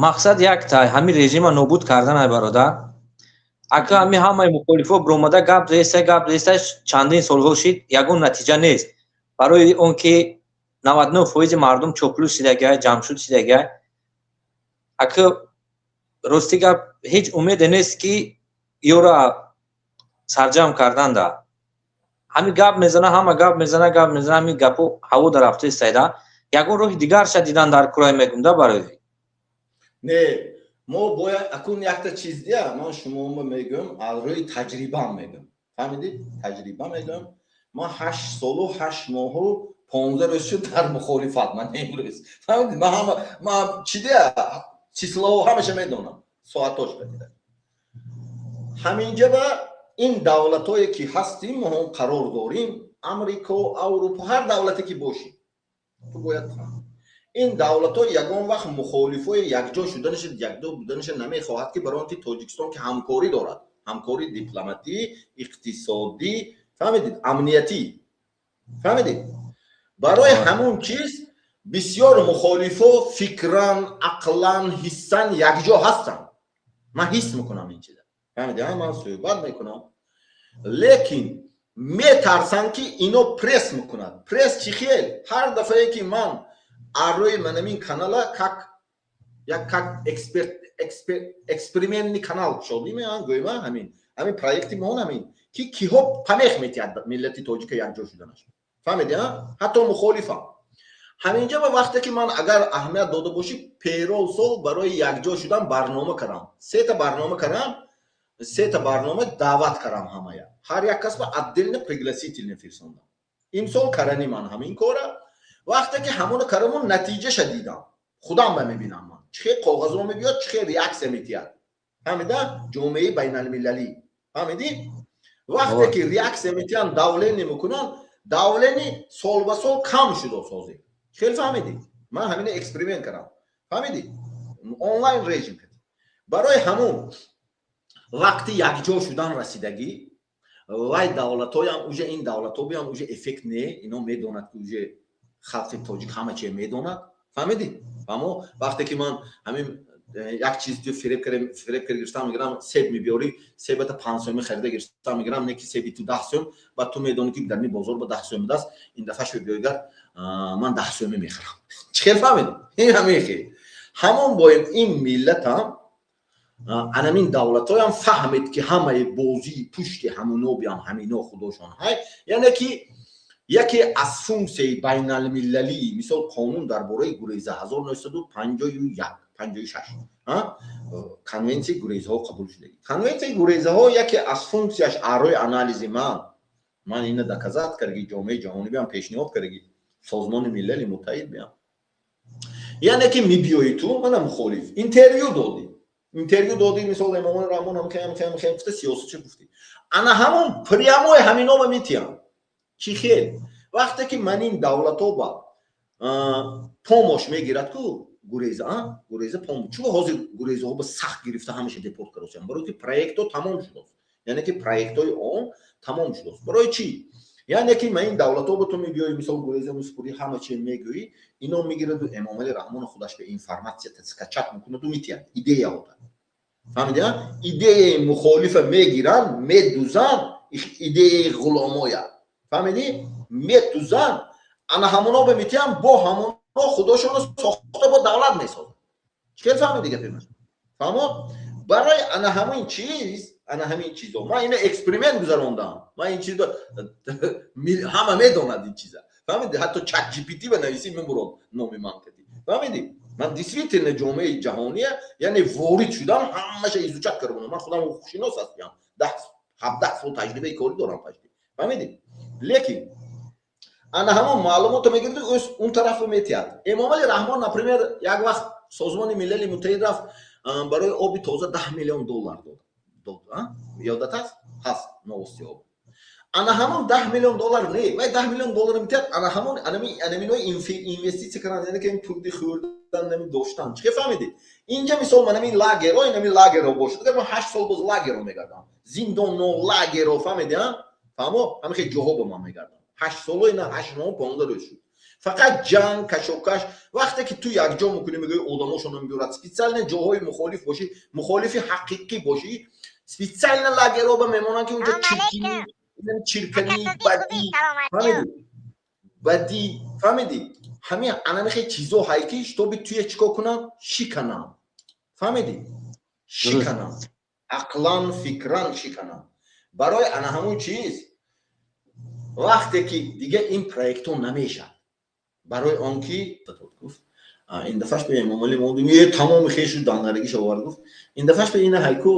Мақсад якта, ҳамин режима нобуд кардан, ай бародар. Ака, ҳамин ҳамаи мухолифо биромада гап зеста, гап зеста, чандин солҳо шид, ягон натиҷа нест. Барои он ки 99 фоизи мардум чоплус шидагай, ҷамшуд шидагай. Ака, рости гап, ҳеҷ умеде нест, ки ёра сарҷам карданда. Ҳамин гап мезана, ҳама гап мезана, гап мезана, ҳамин гапо ҳаво дар рафта истайда. Ягон роҳи дигарша дидан дар курай мегум да барои. Не, мо бояд акун якта чиз дия, ман шумома мегӯям, аз рӯи таҷрибам мегӯям, фаҳмидед? Таҷриба мегӯям. Ман 8 солу 8 моҳу 15 рӯз шуд дар мухолифат. Ман имрӯз, фаҳмидед, ман ҳама, ман чи дия, число ҳамаша медонам, соатош бадида. Ҳаминҷа ба ин давлатое ки ҳастим, мо қарор дорим, Амрико, Аврупо, ҳар давлате ки бошем, ту бояд фаҳм, ин давлатҳо ягон вақт мухолифои якҷо шуданаша, якдо буданаша намехоҳад, ки барои он ки Тоҷикистон ки ҳамкорӣ дорад. Ҳамкории дипломатӣ, иқтисодӣ, фаҳмидед, амниятӣ, фаҳмидед. Барои ҳамун чиз бисёр мухолифо фикран, ақлан, ҳиссан якҷо ҳастанд. Ман ҳис мекунам ин чиза, фаҳмидед, ман суҳбат мекунам, лекин метарсанд, ки ино пресс мекунад. Пресс чӣ хел? Ҳар дафъае ки ман арӯи манамин канала как як как эксперт, экспериментный канал шодим, гӯема, ҳамин проекти мо ҳамин ки киҳо помех метиҳад миллати тоҷика якҷо шуданаш, фаҳмиди? Ҳатто мухолифам ҳаминҷа. Ба вақте ки ман, агар аҳамият дода бошӣ, перол сол барои якҷо шудан барнома кардам, сета барнома кардам, сета барнома даъват кардам ҳамая, ҳар як кас ба отдельно пригласительный фирсондам. Имсол карани ман ҳамин кора. Вақте ки ҳамоно караму натиҷаша дидам, худам ба мебинам, ман чӣ хел коғазо мебиёд, чӣ хел реаксия метиҳад, фаҳмида, ҷомеаи байналмилалӣ, фаҳмидӣ? Вақте ки реаксия метиҳанд, давление мекунанд, давление сол ба сол кам шудо созем. Хел фаҳмидӣ? Ман ҳамина эксперимент кардам, фаҳмидӣ, онлайн режим кардем. Барои ҳамун вақти якҷо шудан расидагӣ, вай давлатҳоям уже, ин давлатҳоям уже эффект не, ино медонад, ки уже халқи тоҷик ҳама чие медонад, фаҳмидӣ? Аммо вақте ки ман ҳамин як чиз фиреб карда гирифтам, мегирам, себ мебиёрӣ, себата 5 сӯми харида гирифтам, мегирам, не ки себи ту 10 сӯм, баъд ту медонӣ, ки дар ми бозор ба 10 сӯм будааст, ин дафъа шо биёйгар, ман 10 сӯми мехарам. Чӣ хел, фаҳмидӣ? Ин ҳамин хел ҳамон боем ин миллатам, анамин давлатҳоям фаҳмед, ки ҳамаи бозии пушти ҳамунобиам ҳамино худошон ҳай. Яъне ки яке аз функсияи байналмилалӣ, мисол, қонун дар бораи гуреза 1951, 56, конвенсияи гурезаҳо қабул шудагӣ. Конвенсияи гурезаҳо яке аз функсияш, арои анализи ман ина доказать кардаги, ҷомеаи ҷаҳонӣ биам пешниҳод кардаги, Созмони Милали Муттаҳид биам, яъне ки мебиёӣ ту, мана мухолиф, интервю додӣ, интервю додӣ, мисол, Эмомали Раҳмон ҳам гуфта, сиёсатшо гуфтӣ, ана ҳамон прямой ҳаминоба метиҳам. Чӣ хел? Вақте ки ман ин давлатҳо ба помощь мегирад ку гуреза, гуреза помощь чӯ ҳозир гурезаҳо ба сахт гирифта ҳамаша депорт каросиям, барои ки проектҳо тамом шудааст, яъне ки проектҳои он тамом шудааст. Барои чӣ? Яъне ки ман ин давлатҳо ба ту мебиёӣ, мисол, гуреза муспурӣ, ҳама чи мегӯӣ, ино мегираду Эмомали Раҳмону худаш ба информация скачать мекунаду метиҳад идеяҳота, фаҳмиди? Идеяи мухолифа мегиранд, медузанд, идеяи ғуломоя, фаҳмидӣ, метузанд, ана ҳамоно ба метиҳам, бо ҳамоно худошоно сохта, бо давлат месозад. Чӣ хел, фаҳмиди гапи ман? Фаҳмо? Барои ана ҳамин чиз, ана ҳамин чизо ман ина эксперимент гузарондам. Ман ин чизо ҳама медонад ин чиза, фаҳмиди? Ҳатто Чат GPT ба нависӣ, мебурод номи ман кадӣ, фаҳмиди? Ман действительно ҷомеаи ҷаҳония, яъне ворид шудам, ҳамаша изучать кардам. Ман худам ҳуқуқшинос ҳастам, 17 сол таҷрибаи корӣ дорам почти, фаҳмиди? Лекин ана ҳамон маълумотро мегирду, он тарафро метиҳад. Эмомали Раҳмон, например, як вақт Созмони Милали Муттаҳид рафт, барои оби тоза 10 миллион доллар дод. Ёдат аст? Ҳаст новости об. Ана ҳамон 10 миллион доллар не, вай 10 миллион доллар метиҳад, ана ҳамон анаминои инвеститсия кардан, яъне ки пурди хӯрдан нами доштан. Чӣ фаҳмидӣ? Инҷа, мисол, манами лагеро, инами лагеро бошад, агар ман 8 сол боз лагеро мегардам, зиндоно, лагеро, фаҳмиди? Фаҳмо? Ҳамин хел ҷоҳо ба ман мегардам. 8 соло, ина 8 моҳ, 15 рӯз шуд, фақат ҷанг, кашокаш. Вақте ки ту якҷо мекунӣ, мегӯӣ, одамошонро мебиёрад, специально ҷоҳои мухолиф бошӣ, мухолифи ҳақиқӣ бошӣ, специально лагероба мемонанд, ки унҷо чиркини, чиркани, бадӣ, фаҳмидӣ, бадӣ, фаҳмидӣ? Ҳамин анамихе чизо ҳай, ки чтобы туя чӣ кор кунам? Шиканам, фаҳмидӣ? Шиканам, ақлан, фикран шиканам. Барои ана ҳамун чиз, вақте ки дига ин проектҳо намешавад, барои он ки гуфт, ин дафъаш ба Эмомалӣ мондим, е тамоми хешу дангарагиш овард, гуфт, ин дафъаш ба ина ҳайку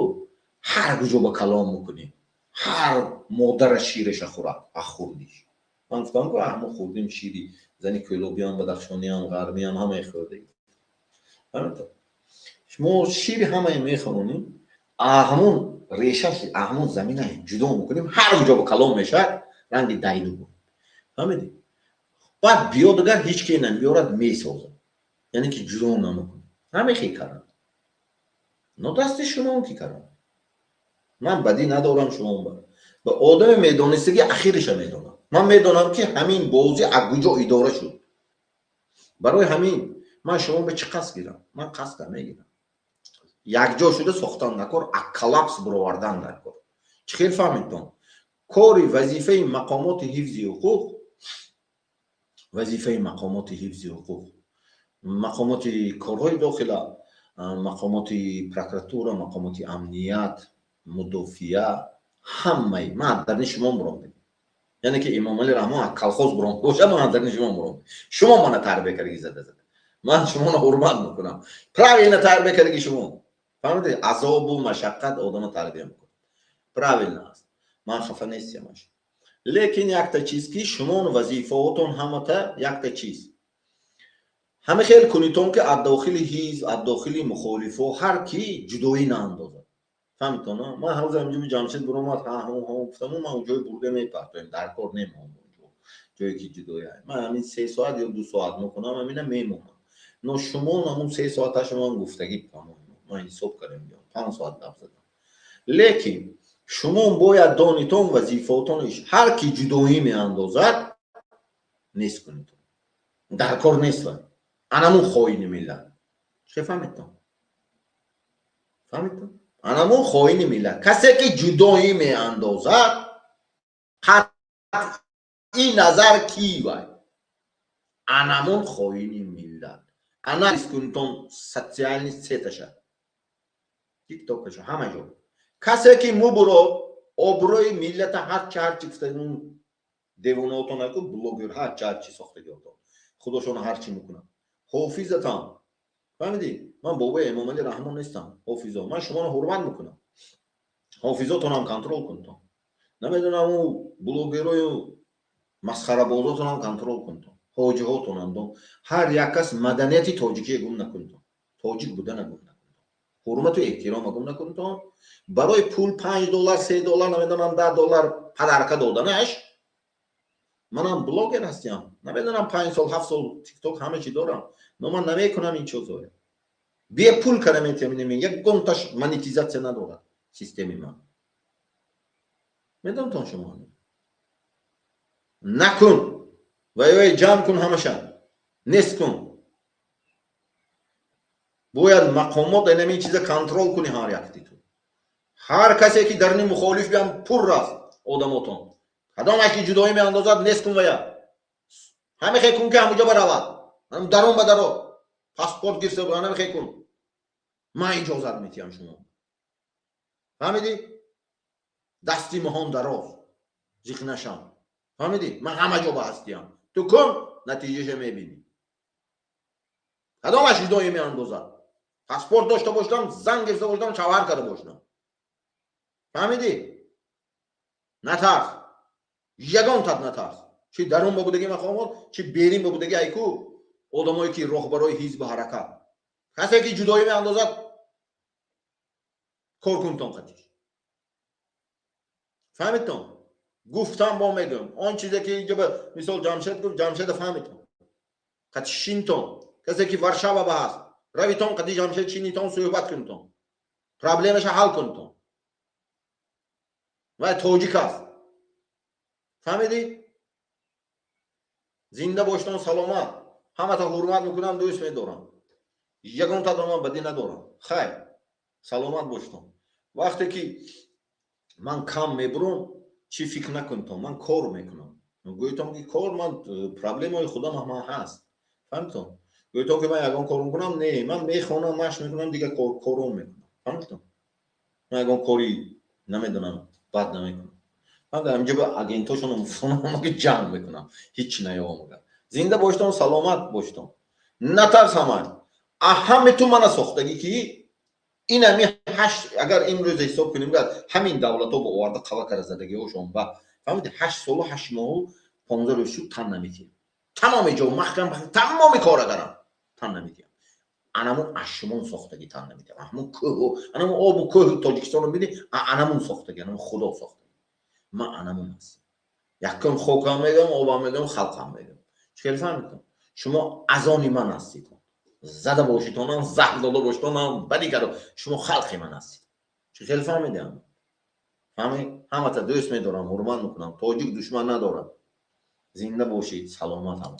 ҳар куҷо ба калом мекунем, ҳар модара ширеша хӯрад, ахӯрдиш. Ман гуфтам, ку мо хӯрдем шири зани кӯлобиам, бадахшониам, ғарбиам, ҳамаи хӯрдагӣ. Мо шири ҳамаи мехӯронем, ҳамон решаш, ҳамон замина ҷудо мекунем, ҳар куҷо ба калом мешавад, ранги дайду. Фаҳмидӣ? Баъд биёд, агар ҳеҷ ке намебиёрад, месозад, яъне ки ҷудо намекунад. Ҳамехе каранд, но дасти шумо ки каранд. Ман бадӣ надорам шумо ба одами медонистагӣ, ахириша медонам. Ман медонам, ки ҳамин бозӣ аз куҷо идора шуд. Барои ҳамин ман шумо ба чӣ қасд гирам? Ман қасд намегирам. Якҷо шуда сохтан накор, а коллапс буровардан дар кор. Чӣ хел фаҳмидтон? Кори вазифаи мақомоти ҳифзи ҳуқуқ, вазифаи мақомоти ҳифзи ҳуқуқ, мақомоти корҳои дохила, мақомоти прокуратура, мақомоти амният, мудофиа, ҳамаи ман дарни шумо буром, яъне ки Эмомалӣ Раҳмон колхоз буром боша, ман дарни шумо буром. Шумо мана тарбия кардаги, зада зада. Ман шуморо ҳурмат мекунам, правильно тарбия кардаги шумо. Фаҳмиди? Азобу машаққат одама тарбия мекунад, правильно аст. Ман хафа нестиямаш, лекин якта чиз, ки шумо вазифаотон ҳамата якта чиз ҳама хел кунитон, ки аз дохили ҳизб, аз дохили мухолифо ҳар ки ҷудоӣ наандозад. Фаҳмитон? Ман ҳозир ҳамҷо Ҷамшед буромад, ҳа гуфтаму, ман ҷои бурда мепартоем, дар кор немоҳам ҷое ки ҷудоя. Ман ҳамин 3 соат ё 2 соат мекунам, ҳамина мемонам. Но шумо ҳамун 3 соаташа ман гуфтагӣ, ман ҳисоб кардем, 5 соат гап задам. Лекин шумо бояд донитон вазифаотон, ҳар ки ҷудоӣ меандозад, нест кунитон, дар кор нест. Ва анамун хоини миллат. Чӣ фаҳмидтон? Фаҳмидтон? Анамун хоини миллат, касе ки ҷудоӣ меандозад, қатъи назар ки вай, анамун хоини миллат. Анализ кунитон социальный сеть аша, Тиктокаша, ҳама ҷо. Касе ки мубурод, обрӯи миллата ҳарчи ҳарчи гуфта, девонаотон аку, блогер, ҳарчи ҳарчи сохтагиотон, худошон ҳарчи мекунад. Ҳофизатон, фаҳмидӣ? Ман бобои Эмомалӣ Раҳмон нестам, ҳофизо. Ман шуморо ҳурмат мекунам. Ҳофизотонам контрол кунтон, намедонам, ӯ блогерою масхарабозотонам контрол кунтон, ҳоҷиҳотонам. Ҳар як кас маданияти тоҷикие гум накунтон, тоҷик будана гум накунтон, ҳурмату эҳтирома гум накунтон. Барои пул, 5 доллар, 3 доллар, намедонам, 10 доллар подарка доданаш. Манам блогер ҳастям, намедонам, 5 сол, 7 сол Тикток, ҳама чи дорам, но ман намекунам ин чизоя. Бепул кара метиҳам, ягонташ монетизатсия надорад системи ман. Медонтон шумо накун ва ё ҷамъ кун, ҳамаша нест кун. Бояд мақомот инамин чиза контрол куни. Ҳар якти ту, ҳар касе ки дарни мухолиф биям, пур аст одамотон, кадомаш ки ҷудоӣ меандозад, нест кун. Вая ҳамехе кун, ки ҳамуҷо баравад, дарон ба даро паспорт гирифта, ҳамехе кун. Ман иҷозат метиҳам шумо. Фаҳмидӣ? Дасти моҳон дароз, зиқ нашам. Фаҳмидӣ? Ман ҳама ҷо ба ҳастиям. Ту кун, натиҷаша мебинӣ. Кадомаш ҷудоӣ меандозад, паспорт дошта бошам, зан гирифта бошам, шавҳар карда бошам. Фаҳмидӣ? Натарс, ягон тат натарс. Чи дарун ба будаги мақомот, чи берин ба будаги айку одамое ки роҳбарои ҳизбу ҳаракат, касе ки ҷудоӣ меандозад, кор кунтон қатиш. Фаҳмидтон? Гуфтам, бо мегӯям, он чизе ки инҷа мисол Ҷамшед гуфт, Ҷамшеда фаҳмидтон, қати шинтон. Касе ки Варшава ба ҳаст, равитон, қати Ҷамшед шинитон, суҳбат кунтон, проблемаша ҳал кунтон. Вай тоҷик аст. Фаҳмидӣ? Зинда боштон, саломат. Ҳамата ҳурмат мекунам, дӯст медорам, ягонта ман бадӣ надорам. Хайр, саломат боштон. Вақте ки ман кам мебурам, чӣ фикр накунтон, ман кор мекунам. Гӯйтон ки кор ман, проблемаи худам ман ҳаст. Фаҳмитон? Гӯйтон ки ман ягон кор мекунам? Не, ман мехонам, машқ мекунам, дигар кором мекунам. Фаҳмитон? Ман ягон кори, намедонам, бад намекунам. Ҳамҷо ба агентошонам ки ҷанг мекунам, ҳеҷ наёмага. Зинда боштон, саломат боштон. Натарс, ҳама ҳаме ту мана сохтагӣ, ки инами ҳашт, агар имрӯз ҳисоб кунем, ҳамин давлатҳо ба оварда қава кара задагиҳошон ба, фаҳмиди, 8 солу 8 моҳу 15 рӯз шуд, тан наметиҳам. Тамоми ҷо маҳкам, тамоми кора карам, тан наметиҳам. Анамун ашмон сохтагӣ, тан наметиҳам. Ҳамун кӯҳу анамун обу кӯҳу Тоҷикистоно бини, анамун сохтагӣ, анамун Худо сохтагӣ. Ман анамун ҳастам. Якум хокам мегӯям, обам мегӯям, халқам мегӯям. Чӣ хеле фаҳмидтон? Шумо азони ман ҳастед. Зада бошитонам, заҳр дода бошитонам, бадӣ карда, шумо халқи ман ҳастед. Чӣ хеле фаҳмидам? Фаҳмед, ҳамата дӯст медорам, ҳурмат мекунам. Тоҷик душман надорад. Зинда бошед, саломат ҳама.